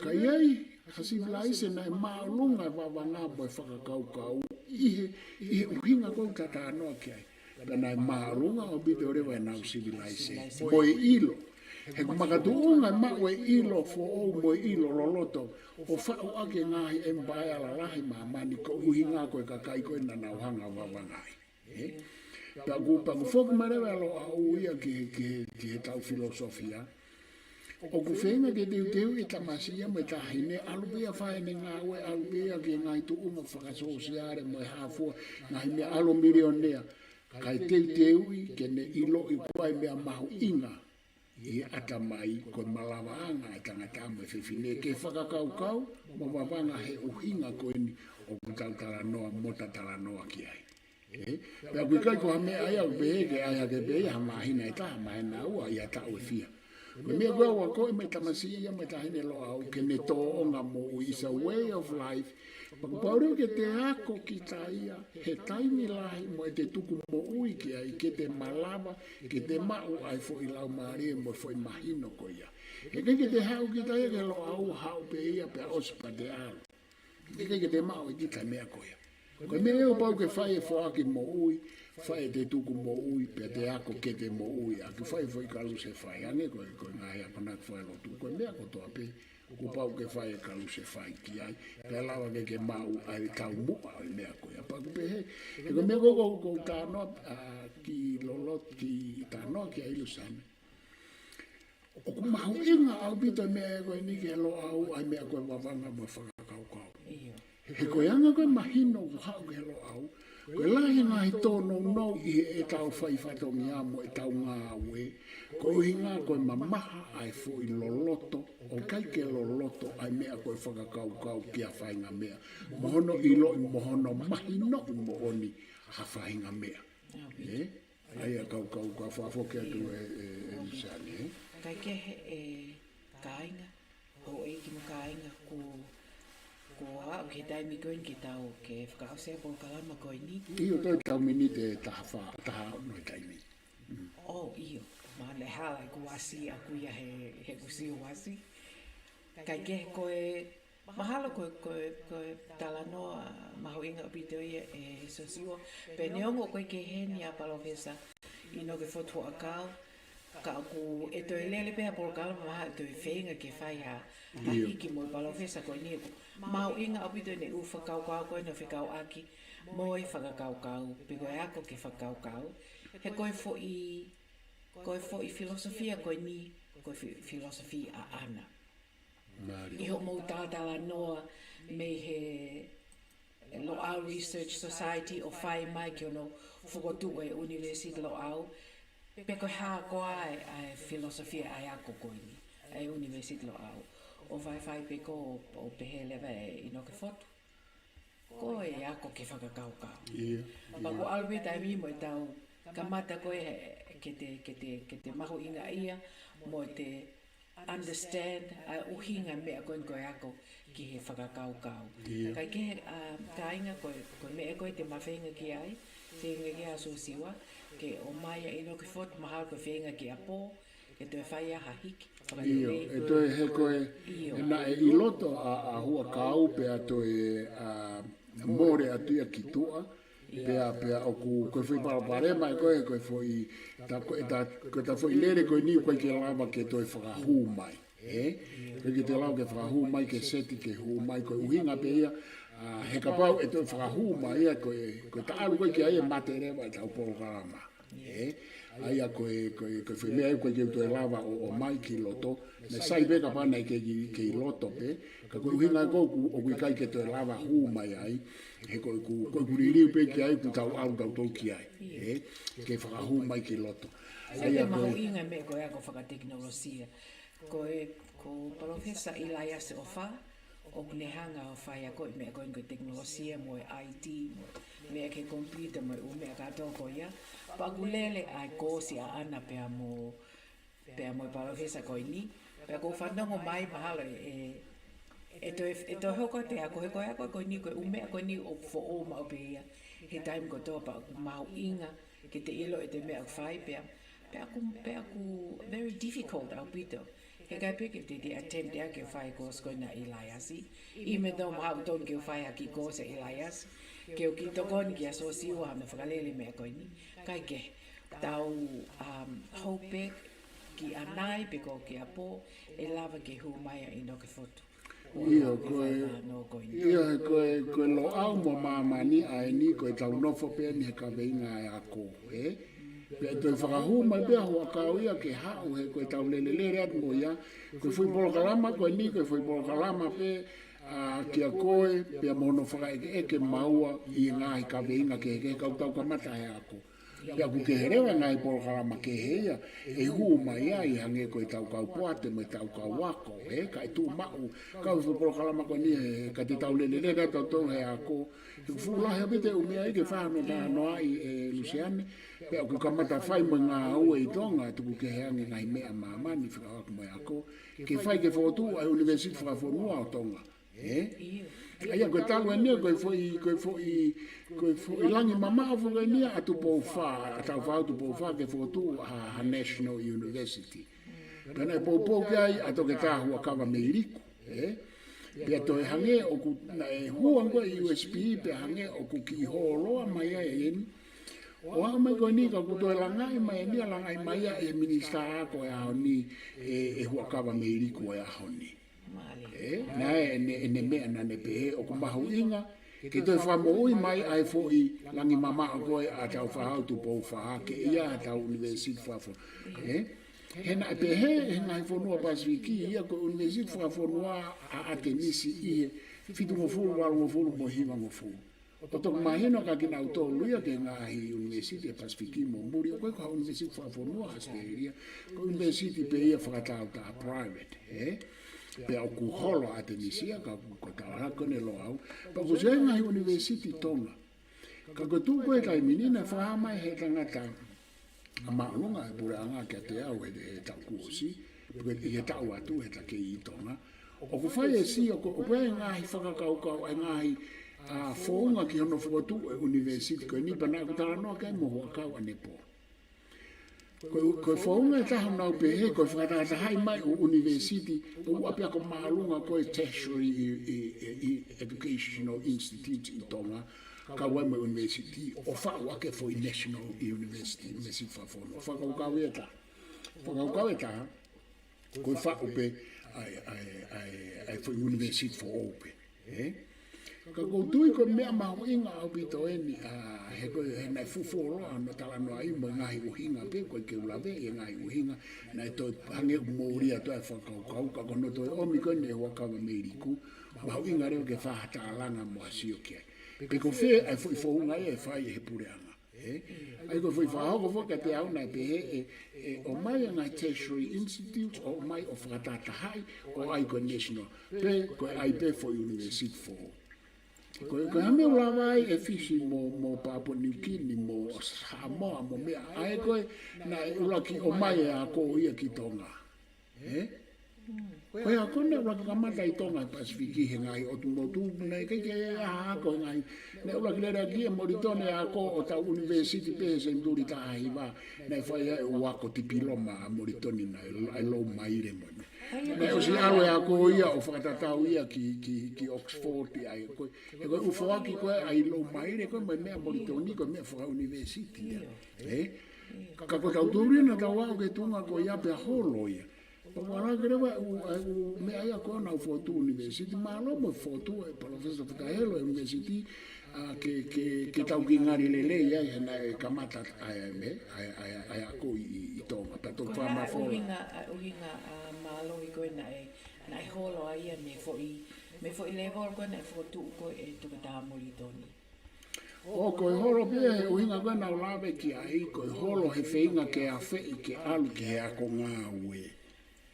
Ka ʻi ai ha sivilaise naʻe māʻolunga e Vavanga mo e fakakaukau ʻi he, ʻi he ʻuhinga ko ē ʻoku ta talanoa ki ai. Pea naʻe māʻolunga ʻaupito leva ʻenau sivilaise mo e ʻilo. He ʻoku makatuʻunga e maʻu e ʻilo foʻou mo e ʻilo loloto ʻo faʻu ʻaki e ngaahi ʻemipaea lalahi ʻa māmani ko e ʻuhinga ko e kakai ko ē naʻa nau hanga ʻo vavangaʻi. Ē? Pea ʻoku, pea ʻoku foki mai leva e Loʻau ia ki he, ki he, ki he tau filosofia. ʻOku feinga ke teuteuʻi e tamasiʻi ia mo e taʻahine, ʻalu pē ia ʻo fai ʻene ngāue, ʻalu pē ia ki he ngaahi tuʻunga fakasōsiale mo e hā fua, ngaahi meʻa, ʻalu ʻo milionea. Kae teuteuʻi ke ne ʻiloʻi ʻoku ʻi ai e meʻa mahuʻinga ʻi he ʻatamai, ko e malavaʻanga ʻa e tangata mo e fefine ke fakakaukau mo vavanga he ʻuhinga ko eni ʻoku tau talanoa mo ta talanoa ki ai. Ē? Pea ʻoku ʻikai ko ha meʻa ia ʻoku pehē ke ʻai hake pē ia ha māhina ʻe taha, māhina ʻe ua, ʻi ha taʻu ʻe fiha. Ko e meʻa ko ē ʻoku akoʻi mei he tamasiʻi ia mo e taʻahine Loʻau ke ne tōʻonga moʻui, is a way of life. Pea kuo pau leva ke te ako kita ia he taimi lahi mo ʻete tuku moʻui ki ai, ke te malava, ke te maʻu ʻa e foʻi laumālie mo e foʻi mahino ko ia. He ʻikai ke te haʻu kita ia ki he Loʻau, haʻu pē ia pea ʻosi pea te ʻalu. ʻIkai ke te maʻu ʻe kita e meʻa ko ia. Ko e meʻa ia ʻoku pau ke fai e foaki moʻui, fai ʻete tuku moʻui, pea te ako ke te moʻui, ʻaki fai foʻi kalusefai, hangē ko e, ko e ngaahi akonaki fakalotu, ko e meʻa kotoa pē, kuo pau ke fai e kalusefai ki ai, pea lava ke ke maʻu ʻa e taumuʻa ʻo e meʻa ko ia. Pea ʻoku pehē, he ko e meʻa ko ē ʻoku ou talanoa, ʻa, ki loloto, ki talanoa ki ai Luseane. ʻOku mahuʻinga ʻaupito e meʻa ko eni ki he Loʻau, ʻa e meʻa ko e vavanga mo e fakakaukau. ʻIo. He ko e anga ko ē mahino ʻoku haʻu ki he Loʻau, ko e lahi e ngaahi tōnounou ʻi heʻetau fai fatongia mo ʻetau ngāue, ko e ʻuhinga ko e mamaha ʻa e foʻi loloto, ʻoku ʻikai ke loloto ʻa e meʻa ko e fakakaukau ki ha faʻahinga meʻa, mo hono ʻiloʻi, mo hono mahinoʻi moʻoni ha faʻahinga meʻa. ʻĒ? ʻA ia kau, kau, kau fakafoki atu ʻe, ʻe, ʻe Luseane, ē? Kae kehe ʻe kāinga, houʻeiki mo kāinga, kuo, kuo aʻu ki he taimi ko eni ke tau, ke fakaʻosi e polokalama ko eni. ʻIo, toe tau miniti ʻe taha fā, taha ono e taimi. Mm. ʻŌ, ʻio. Mahalo ʻe hala ʻeku ʻasi ʻaʻaku ia he, he ʻoku sio ʻasi. Kae kehe ko e Mahalo ko e, ko e, ko e talanoa mahuʻinga ʻaupito ia ʻe Siosiua. Pea neongo ʻoku ʻikai ke ʻi heni ʻa Palōfesa ʻInoke Fotu Huʻakau, ka ʻoku ʻe toe lele pē ʻa e polokalama mahalo ʻe toe feinga ke fai ha, ha ʻIo. hiki mo e palōfesa ko eni ʻoku mahuʻinga ʻaupito ʻene ʻū fakakaukau ko eni ʻo fekauʻaki mo e fakakaukau, pe ko e ako ke fakakaukau. He ko e foʻi, ko e foʻi filosofia ko eni, ko e fi-, filosofia ʻaʻana. Mālie. ʻI hoʻomou talatalanoa mei he Loʻau Research Society ʻo fai mai ki hono fokotuʻu e ʻUnivēsiti Loʻau, pe ko e hā koā e, ʻa e filosofia ʻa e ako ko eni. ʻa e University Loʻau. ʻO faifai pē ko ʻo pehē leva ʻe ʻInoke Fotu, ko e ako ke fakakaukau. Ia. Pea ko e ʻalu pē taimi mo ʻetau kamata ko ē ke te, ke te, ke te mahuʻingaʻia mo te understand ʻa e ʻuhinga meʻa ko ē ko e ako ki he fakakaukau. Ia. Kae kehe, ʻa, kāinga ko e, ko e meʻa ko ē te ma feinga ki ai, feinga ki ai ʻa Sosiua, ke ʻomai ʻa ʻInoke Fotu mahalo ko e feinga ki ʻapō, ke toe fai ʻa ha hiki. ʻIo, ʻe toe he ko e, ʻio, he naʻe ʻi loto ʻa, ʻa Huʻakau pea toe, ʻa, mole atu ia ki tuʻa, pea, pea ʻoku, ko e foʻi palopalema ʻe ko e, ko e foʻi, ta, ko e ta, ko e ta foʻi lele ko eni ʻoku ʻikai ke lava ke toe fakahū mai. Ē? ʻIkai ke toe lava ke fakahū mai, ke seti, ke hū mai, ko e ʻuhinga pē ia, ʻa, he kapau ʻe toe fakahū mai ia, ko e, ko e ta ʻalu ko ē ki ai ʻe mate leva ʻetau polokalama. Ē? ʻA ia ko e, ko e, ko e foʻi meʻa ia ʻoku ʻikai ke u toe lava ʻo, ʻomai ki loto, naʻe sai pē kapau naʻe kei, kei loto pē, ka ko e ʻuhinga ko ē ʻoku, ʻoku ʻikai ke toe lava hū mai ai, he ko ʻeku, ko ʻeku liliu pē ki ai, ʻoku tau ʻalu tautolu ki ai. Ē? Ke fakahū mai ki loto. ʻA ia ko e mahuʻinga meʻa ko e ako fakatekinolosia. Ko e, ko Palōfesa ʻIlaiase ʻOfa, ʻoku ne hanga ʻo fai ʻa ko e meʻa ko eni ko e tekinolosia mo e I T, mo e meʻa ki he computer mo e ʻū meʻa kātoa ko ia. Pea ʻoku lele ʻa e koosi ʻaʻana pea mo, pea mo e palōfesa ko eni. Pea ʻoku ou fanongo mai mahalo ʻe, ʻe, ʻe toe, ʻe toe hoko atu e ako he ko e ako ko eni ko e ʻū meʻa ko eni ʻoku foʻou maʻu pē ia he taimi kotoa pea ʻoku mahuʻinga ke te ʻilo ʻete meʻa ʻoku fai pea, pea ʻoku, pea ʻoku very difficult ʻaupito. He ʻikai pē ke te, te attempt ʻa ke fai koosi ko ena ʻa ʻIlaiase. Even though mahalo ʻoku tonu ke u fai ha kiʻi koosi ʻa ʻIlaiase, ke u kiʻi tokoni kia Sosiua hano fakalele meʻa ko eni. Kae kehe, tau, um, hope ki ʻanai pe ko ki ʻapō, ʻe lava ke hū mai ʻa ʻInoke Fotu. ʻIo, ko e, ʻio, he ko e, ko e Loʻau mo māmani ʻa eni, ko ʻetau nofo pē eni he kaveinga ʻa e ako, ē? Pea ʻe toe fakahū mai pē ʻa Huʻakau ia ke haʻu he ko ʻetau lele lele atu mo ia, ko e foʻi polokalama ko eni, ko e foʻi polokalama pē, ʻa, kia koe, pea mo hono fakaʻekeʻeke maua ʻi he ngaahi kaveinga kehekehe ka ʻoku tau kamata he ako. Pea ʻoku kehe leva e ngaahi polokalama kehe ia, ʻe hū mai ai hangē ko ʻetau kau poate mo ʻetau kau ako, ē, kae tuʻu maʻu, kau foʻi polokalama ko eni, ē, ka te tau lele lele atu tautolu he ako, he fuʻu lahi ʻaupito e ʻū meʻa ia ke fai hano talanoaʻi ʻe Luseane, pea ʻoku kamata fai mo e ngāue ʻi Tonga, tuku kehe ange ngaahi meʻa ʻa māmani fekauʻaki mo e ako, ke fai ke fokotuʻu ʻa e ʻUnivēsiti Fakafonua ʻo Tonga. Ē? ʻIo. ʻA ia ko e talu eni ia, ko e foʻi, ko e foʻi, ko e foʻi langi mamaʻo foki eni ia ʻa Tupou Fā, ʻa Tāufaʻāhau Tupou Fā ke fokotuʻu ha, ha National University. Pea naʻe poupou ki ai ʻa Toketā Huʻakavameiliku, ē? Pea toe hangē ʻoku, naʻe hū ange ko ē ʻi U S P, pea hangē ʻoku kiʻi hōloa mai ai eni. ʻO aʻu mai ko eni ka ʻoku toe langaʻi mai eni ia, langaʻi mai ia ʻe he minisitā ako ʻo e ʻaho ni, ʻe, ʻe Huʻakavameiliku ʻo e ʻaho ni. Mālie. Ē, naʻe, ʻene, ʻene meʻa naʻa ne pehē, ʻoku mahuʻinga ke toe fakamoʻui mai ʻa e foʻi langi mamaʻo ko ē ʻa Tāufaʻāhau Tupou Fā ke ʻi ai haʻatau ʻunivēsiti fakafonua. Ē? He naʻe pehē ʻe he ngaahi fonua Pasifiki ia ko e ʻunivēsiti fakafonua ʻa ʻAtenisi ʻi he fitungofulu, valungofulu mo e hivangofulu. ʻO toki mahino kia kinautolu ia ki he ngaahi ʻunivēsiti ʻi he Pasifiki mo muli, ʻoku ʻikai ko ha ʻunivēsiti fakafonua ʻAositelēlia, ko e ʻunivēsiti pē ia fakataautaha, private, ē? Pea ʻoku holo ʻa ʻAtenisi ia, ka ʻoku, ko e talahako ʻene Loʻau. Pea ʻoku ʻi ai e ngaahi ʻunivēsiti ʻi Tonga. Ka ko e tuʻu ko ē he taimi ni naʻe fakahā mai ʻe he tangata ʻa māʻolunga ʻa e puleʻanga kiate au he, he taʻu kuo ʻosi, pe ko e, ʻi he taʻu atu he taimi ʻi Tonga. ʻOku fai e sio ko ē, ʻoku ʻi ai e ngaahi fakakaukau, ʻa e ngaahi, ʻa, founga ki hono fokotuʻu e ʻunivēsiti ko eni, pea naʻá ku talanoa ki ai mo Huʻakau ʻanepō. Ko e, ko e founga ʻe taha naʻá ku pehē, ko e fakatahatahaʻi mai ʻo e ʻunivēsiti, ʻo e ʻapiako māʻolunga ko ē tertiary i, i, i, i educational institute ʻi Tonga, kau ai mo e ʻunivēsiti, ʻo faʻu ʻaki e foʻi national university, ʻunivēsiti fakafonua. Fakakaukau ʻe taha. Fakakaukau ʻe taha, ko e faʻu pē ʻa e, ʻa e, ʻa e, ʻa e foʻi ʻunivēsiti foʻou pē. Ē? Ka ʻoku ou tui ko e meʻa mahuʻinga ʻaupito eni, ʻa, he ko e, he naʻe fuʻu fuoloa hono talanoaʻi mo e ngaahi ʻuhinga pē, ʻoku ʻikai ke u lave ʻi he ngaahi ʻuhinga, naʻe toe hangē ʻoku mole atu ʻa e fakakaukau, ka ko hono toe ʻomi ko eni ʻe Huʻakavameiliku, mahuʻinga leva ke fai ha tālanga mo ha sio ki ai. Pe ko fē ʻa e foʻi founga ia ʻe fai ʻe he puleʻanga. ʻE? ʻA ia ko e foʻi fakahoko foki kiate au naʻe pehē ʻe, ʻe ʻomai ʻa e ngaahi tertiary institute, ʻo ʻomai ʻo fakatahatahaʻi, ʻo ʻai ko e national. Pe, ko e ʻai pē foʻi university foʻou. Ko e, ko e hā e meʻa ʻoku lava ai ʻe Fisi mo, mo Papua New Guinea, mo Samoa, mo meʻa. ʻA ia ko e, naʻe ʻuluaki ʻomai e ako ia ki Tonga. ʻE? Ko e ako naʻe ʻuluaki kamata ʻi Tonga he Pasifiki he ngaahi ʻotu motu, naʻe ʻikai ke ʻi ai ha ako he ngaahi. Naʻe ʻuluaki lele ʻaki ʻe Moulitoni e ako ʻo tau university pē he senituli taha hiva, naʻe fai ai e ʻū ako tipiloma ʻa Moulitoni naʻe, ʻa e Loumaile mo e meʻa. Naʻe ʻosi ʻalu e ako ia ʻo fakatatau ia ki, ki, ki Oxford ʻa ia ko e, he ko e ʻū foaki ko ē ʻa e Loumaile ko e mo e meʻa ʻa Moulitoni ko e meʻa fakaunivēsiti ia. ʻE? Ka ko tautolu ia naʻa tau aʻu ki he tuʻunga ko ia pea holo ia. Pea ʻoku ala ke leva ʻa e ʻū, ʻa e ʻū meʻa ia ko ē naʻa nau fokotuʻu university, mālō mo e fokotuʻu ʻe Palōfesa Fakahelo e university, ʻa, ke, ke, ke tau kiʻi ngali lelei ai he naʻe kamata ʻa e meʻa, ʻa e, ʻa e, ʻa e ako ʻi, ʻi, ʻi Tonga, pea toki Ko e hā e fakamafola. ʻuhinga, ʻa e ʻuhinga, ʻa, mālohi ko ē naʻe, naʻe holo ai ia mei he foʻi, mei he foʻi level ko ē naʻe fokotuʻu ko ē ʻe Toketā Moulitoni. ʻO ko e holo pē he ʻuhinga ko ē naʻa ku lave ki ai, ko e holo he feinga ke afeʻi ke ʻalu ki he ako ngāue.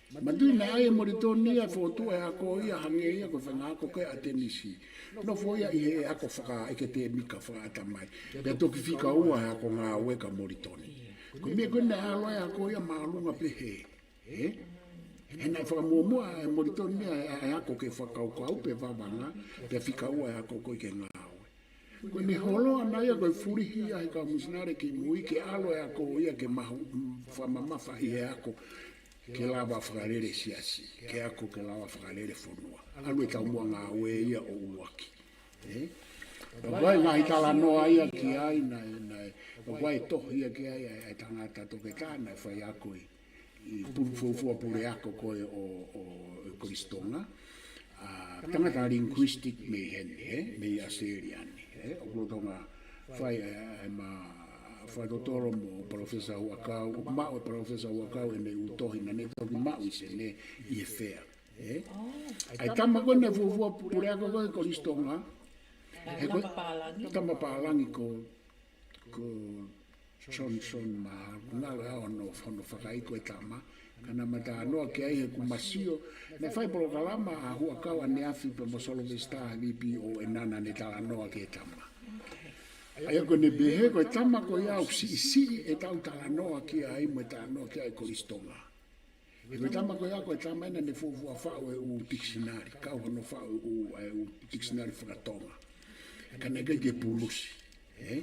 Manatuʻi naʻe ʻai ʻe Moulitoni ia e fokotuʻu e ako ia hangē ia ko e faʻahinga ako ko ē ʻAtenisi. Nofo ia ʻi he ako fakaʻekatēmika fakaʻatamai. Pea toki fika ua e ako ngāue kia Moulitoni. Ko e meʻa ko ē naʻe ʻalu ai e ako ia māʻolunga pehē. ʻE? He naʻe fakamuʻomuʻa ʻe Moulitoni ia e, e ako ke fakakaukau pe vavanga, pea fika ua e ako ko ē ke ngāue. Ko ʻene holo ʻana ia ko e fulihi ia he kau misinale kimui ke ʻalu e ako ia ke mahu, mm, fakamamafaʻi e ako ke lava fakalele siasi, ke ako ke lava fakalele fonua. ʻAlu e taumuʻa ngāue ia ʻo ʻuluaki. ʻE? Pea ʻoku ʻi ai e ngaahi talanoa ia ki ai naʻe, naʻe, ʻoku ʻi ai e tohi ia ki ai ʻa e, ʻa e tangata Toketā naʻe faiako ʻi, ʻi pu-, fuofua puleako ko ē ʻo, ʻo, ʻo Kolisi Tonga. ʻA, tangata linguistic mei heni, ʻe? Mei ʻAositelēlia ni, ʻe? ʻOku lolotonga fai e, e ma fakatotolo mo Palōfesa Huʻakau, ʻoku maʻu ʻe Palōfesa Huʻakau ʻene ʻū tohi naʻa ne toki maʻu ʻi Senē ʻi he fea. ʻE? ʻA e tama ko ē naʻe fuofua puleako ko ē Kolisi Tonga. He ko e tama pālangi. Tama pālangi ko, ko Johnson ma ngalo ʻa hono, hono fakaiko e tama. Ka naʻa ma talanoa ki ai he ʻoku ma sio. Naʻe fai polokalama ʻa Huʻakau ʻaneafi pea mo Solovesitā he VPON naʻa ne talanoa ki he tama. ʻA ia ko ʻene pehē ko e tama ko ia ʻoku siʻisiʻi ʻetau talanoa ki ai mo e talanoa ki ai Kolisi Tonga. He ko e tama ko ia ko e tama ia naʻa ne fuofua faʻu e ʻū tikisinali, kau hono faʻu e ʻū, e ʻū tikisinali fakatonga. Ka naʻe ʻikai ke pulusi. ʻE?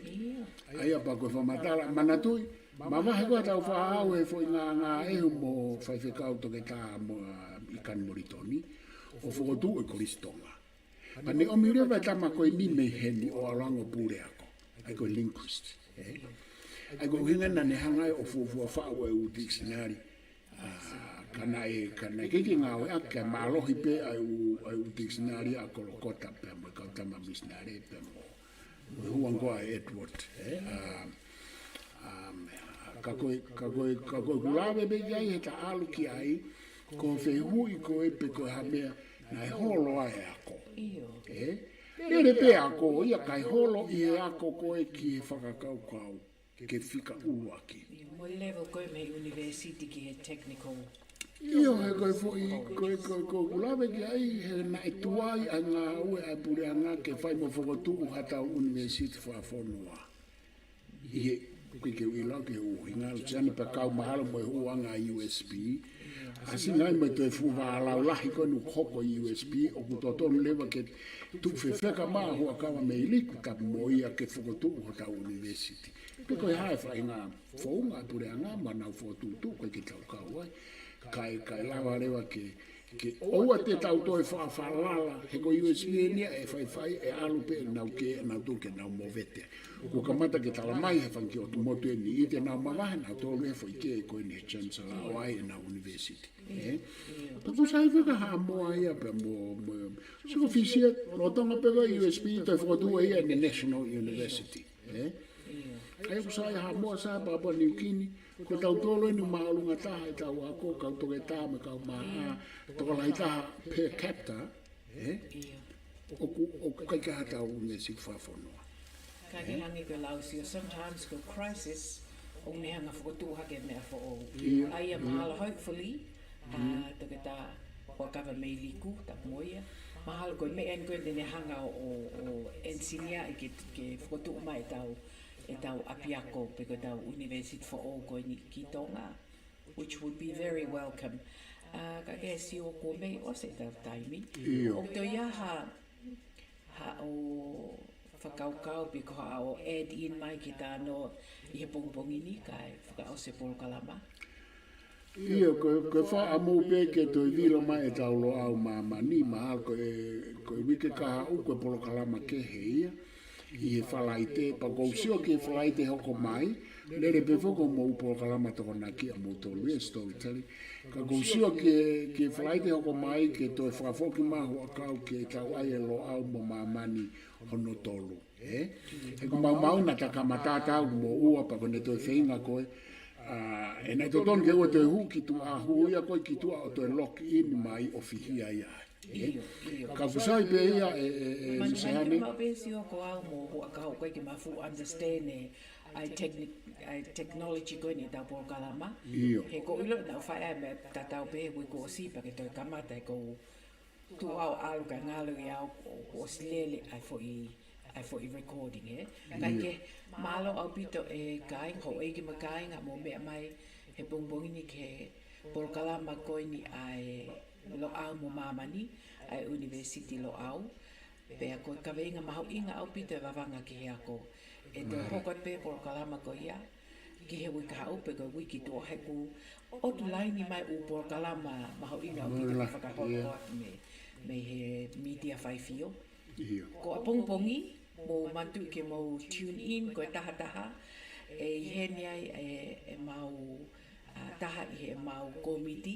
ʻA ia pea ko e fakamatala, manatuʻi, mavahe ko ē ʻetau fakaʻau he foʻi ngāngāʻehu mo Faifekau Toketā mo, ʻa, ʻIkani Moulitoni, ʻo fokotuʻu e Kolisi Tonga. Pea ne ʻomi leva e tama ko eni mei heni ʻo ʻalu ange ʻo puleako. ʻA ia ko e linguist, ʻe? ʻA ia ko e ʻuhinga naʻa ne hanga ai ʻo fuofua faʻu e ʻū tikisinali. ʻA, ka naʻe, ka naʻe ʻikai ke ngāueʻaki, ka mālohi pē ʻa e ʻū, ʻa e ʻū tikisinali ʻa Kolokota pea mo e kau tama misinale pea mo, mo e huangoa ʻa Edward, ʻe? ʻA, ʻa, ka ko e, ka ko e, ka ko e ʻoku lave pē ki ai he ta ʻalu ki ai, ko e fehuʻi ko ē pe ko e hā e meʻa naʻe holo ai e ako. ʻIo. ʻE? Lele pē ako, ia kae holo ʻi he ako ko ē ki he fakakaukau, ke fika ʻuluaki. ʻIo, mo e level ko ē mei he university ki he technical. ʻIo, he ko e foʻi, ko e, ko e, ko e ʻoku lave ki ai, he naʻe tuai ʻa e ngāue ʻa e puleʻanga ke fai mo fokotuʻu haʻatau university fakafonua. ʻI he, ʻikai ke u ʻilo ki he ʻuhinga, ʻalu Siani pea kau mahalo mo e huʻanga ʻa e USP. ʻAsi ngai mo e toe fuʻu vālau lahi ko ē naʻe hoko ʻi he USP, ʻoku totonu leva ke tuʻu fefeka mai ʻa Huʻakau mei Liku tapu mo ia ke fokotuʻu hotau university. Pe ko e hā e faʻahinga founga ʻa e puleʻanga mo ʻenau fokotuʻutuʻu ko ē ke tau kau ai. Kae, kae lava leva ke Ke ʻoua te tau toe fakafalala, he ko e USP eni ia ʻe faifai ʻe ʻalu pē ʻenau kē, ʻenau tuʻu ke nau movete. Kuo kamata ke talamai he fanga kiʻi ʻotu motu eni, ʻi heʻenau mavahe, nau tō lue foʻi kē ko eni he Chancellor ʻo ʻai ʻenau university. ʻE? Pea ʻoku sai ko e ka Haʻamoa ia pea mo, mo, sio Fisi ē, lolotonga pē ko e USP, toe fokotuʻu ia ʻene National University. ʻE? ʻA ia ʻoku sai Haʻamoa, sai Papua New Guinea, ko tautolu eni māʻolunga taha ʻetau ako, kau toketā mo e kau maʻa, tokolahi taha per capita, ʻe? ʻIo. ʻOku, ʻoku ʻikai ke ʻi ai haʻatau university fakafonua. Ka ke hangē ko e lau ʻa Sio, sometimes ko e crisis, ʻoku ne hanga ʻo fokotuʻu hake e meʻa foʻou. ʻIo. ʻA ia mahalo hopefully, ʻa, toketā Huʻakavameili Kū, tapu mo ia. Mahalo ko e meʻa eni ko ē te ne hanga ʻo, ʻo, ʻo engineer ʻi ke, ke fokotuʻu mai ʻetau, ʻetau ʻapiako, pe ko ʻetau university foʻou ko eni ki Tonga, which would be very welcome. ʻA, ka ke Sio, kuo mei ʻosi ʻetau taimi. ʻIo. ʻOku toe ʻi ai ha, haʻo fakakaukau pe ko haʻo add in mai ki he talanoa ʻi he pongipongi ni kae fakaʻosi e polokalama? ʻIo, ko, ko e fakaʻamu pē ke toe vilo mai ʻetau Loʻau Māmani, mahalo ko e, ko e uike kahaʻu ko e polokalama kehe ia ʻi he Falaite, pea ʻoku ou sio ki he Falaite hoko mai, lele pē foki hoʻomou polokalama Tokonaki ʻamoutolu ia, storytelling. Ka ʻoku ou sio ki he, ki he Falaite hoko mai ke toe fakafoki mai ha huʻakau ke tau ʻai e Loʻau mo Māmani hono tolu. Ē? He ko maumau na ta kamata atu mo ua pea ko ʻene toe feinga ko ē. ʻA, ʻe naʻe totonu ke ua toe hū ki tuʻa, hū ia ko ē ki tuʻa ʻo toe log in mai ʻo fihia ia. Ē? ʻIo, ʻio. Ka ʻoku sai pē ia ē, ē, ē, Manu Luseane. Manu pē Sio ko au mo huʻakau ko ē ke ma fuʻu understand e, ʻa e techni-, ʻa e technology ko eni ʻetau polokalama. ʻIo. He ʻoku ou ʻilo naʻa ku fai ʻa e meʻa tatau pē he uike kuo ʻosi pea ke toe kamata he ʻoku ou tuʻu au ʻalu kae ngalo ia ʻo, ʻo, ʻosi lele ʻa e foʻi, ʻa e foʻi recording, ē. Kae ʻIo. Ke mālō ʻaupito e kāinga, houʻeiki mo e kāinga ʻoku mou meʻa mai he pongipongi ni ki he polokalama ko eni ʻa e Loʻau mo Māmani ʻa e ʻUnivēsiti Loʻau. Pea ko e kaveinga mahuʻinga ʻaupito e Vavanga ki he Ako. ʻE toe hoko atu pē polokalama ko ia ki he uike kahaʻu pe ko e uike tuʻa he ʻoku ʻoatu laini mai ʻū polokalama mahuʻinga ʻaupito ke fakahoko atu mei, mei he mītia faifio. ʻIo. Ko ʻapongipongi, mou manatuʻi ke mou tune in, ko e taha taha, ʻe ʻi heni ai e, ʻemau, ʻa, taha ʻi heʻemau kōmiti,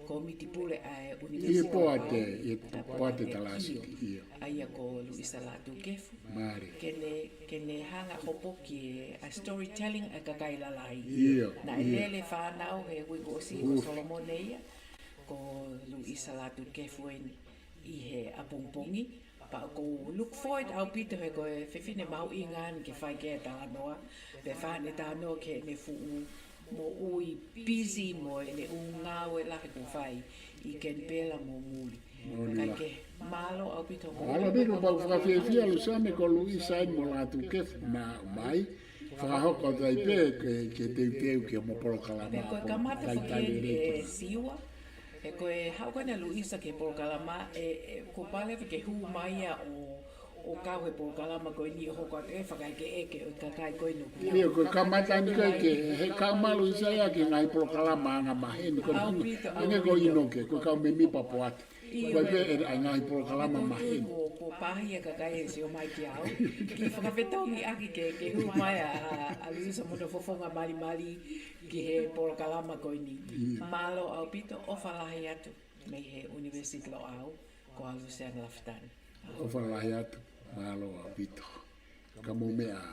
kōmiti pule ʻa e ʻUnivēsiti Loʻau. ʻI he poate, ʻi he poate Talāsiti, ʻio. ʻA ia ko Luisa Lātūkefu. Mālie. Ke ne, ke ne hanga ʻo hopo ki he, ʻa e storytelling ʻa e kakai lalahi. ʻIo, ʻio. Naʻe lele fānau he uike kuo ʻosi ko Solomone ia. Ko Luisa Lātūkefu eni ʻi he ʻapongipongi. Pea ʻoku ou look forward ʻaupito he ko e fefine mahuʻinga eni ke fai ki ai e talanoa. Pea fai ʻene talanoa ki heʻene fuʻu moʻui busy mo ʻene ʻū ngāue lahi ʻoku fai ʻi Kenipela mo muli. Kae kehe, mālō ʻaupito. Mālō ʻaupito, pea ʻoku fakafiefia Luseane ko Luisa eni mo Lātūkefu naʻa nau ō mai. Fakahoko atu ai pē ke, ke teuteu ki hoʻomou polokalama. Pea ko e kamata fakaʻosi eni ʻe Siua. He ko e haʻu ko ena ʻa Luisa ki he polokalama, ʻe, ʻe, kuo pau leva ke hū mai ia ʻo, ʻo kau he polokalama ko eni ʻo hoko atu e fakaʻekeʻeke ʻo e kakai ko eni ʻoku ʻIo, ko e kamata eni ko ē ke, he kau mai Luisa ia ki he ngaahi polokalama anga maheni, ko e ʻaupito, hangē ko ʻInoke, ko e kau mēmipa poate. ʻIo. Ko e pē ʻa e ngaahi polokalama maheni. Kuo, kuo pāhia e kakai ʻe Sio mai kia au. Ke fakafetongi ʻaki ke, ke hū mai ʻa, ʻa, ʻa Luisa mo hono fofonga malimali ki he polokalama ko eni. ʻIo. Mālō ʻaupito, ʻofa lahi atu mei he ʻUnivēsiti Loʻau, ko au Luseane Lafitani. ʻOfa lahi atu, mālō ʻaupito. Ka mou meʻa ā.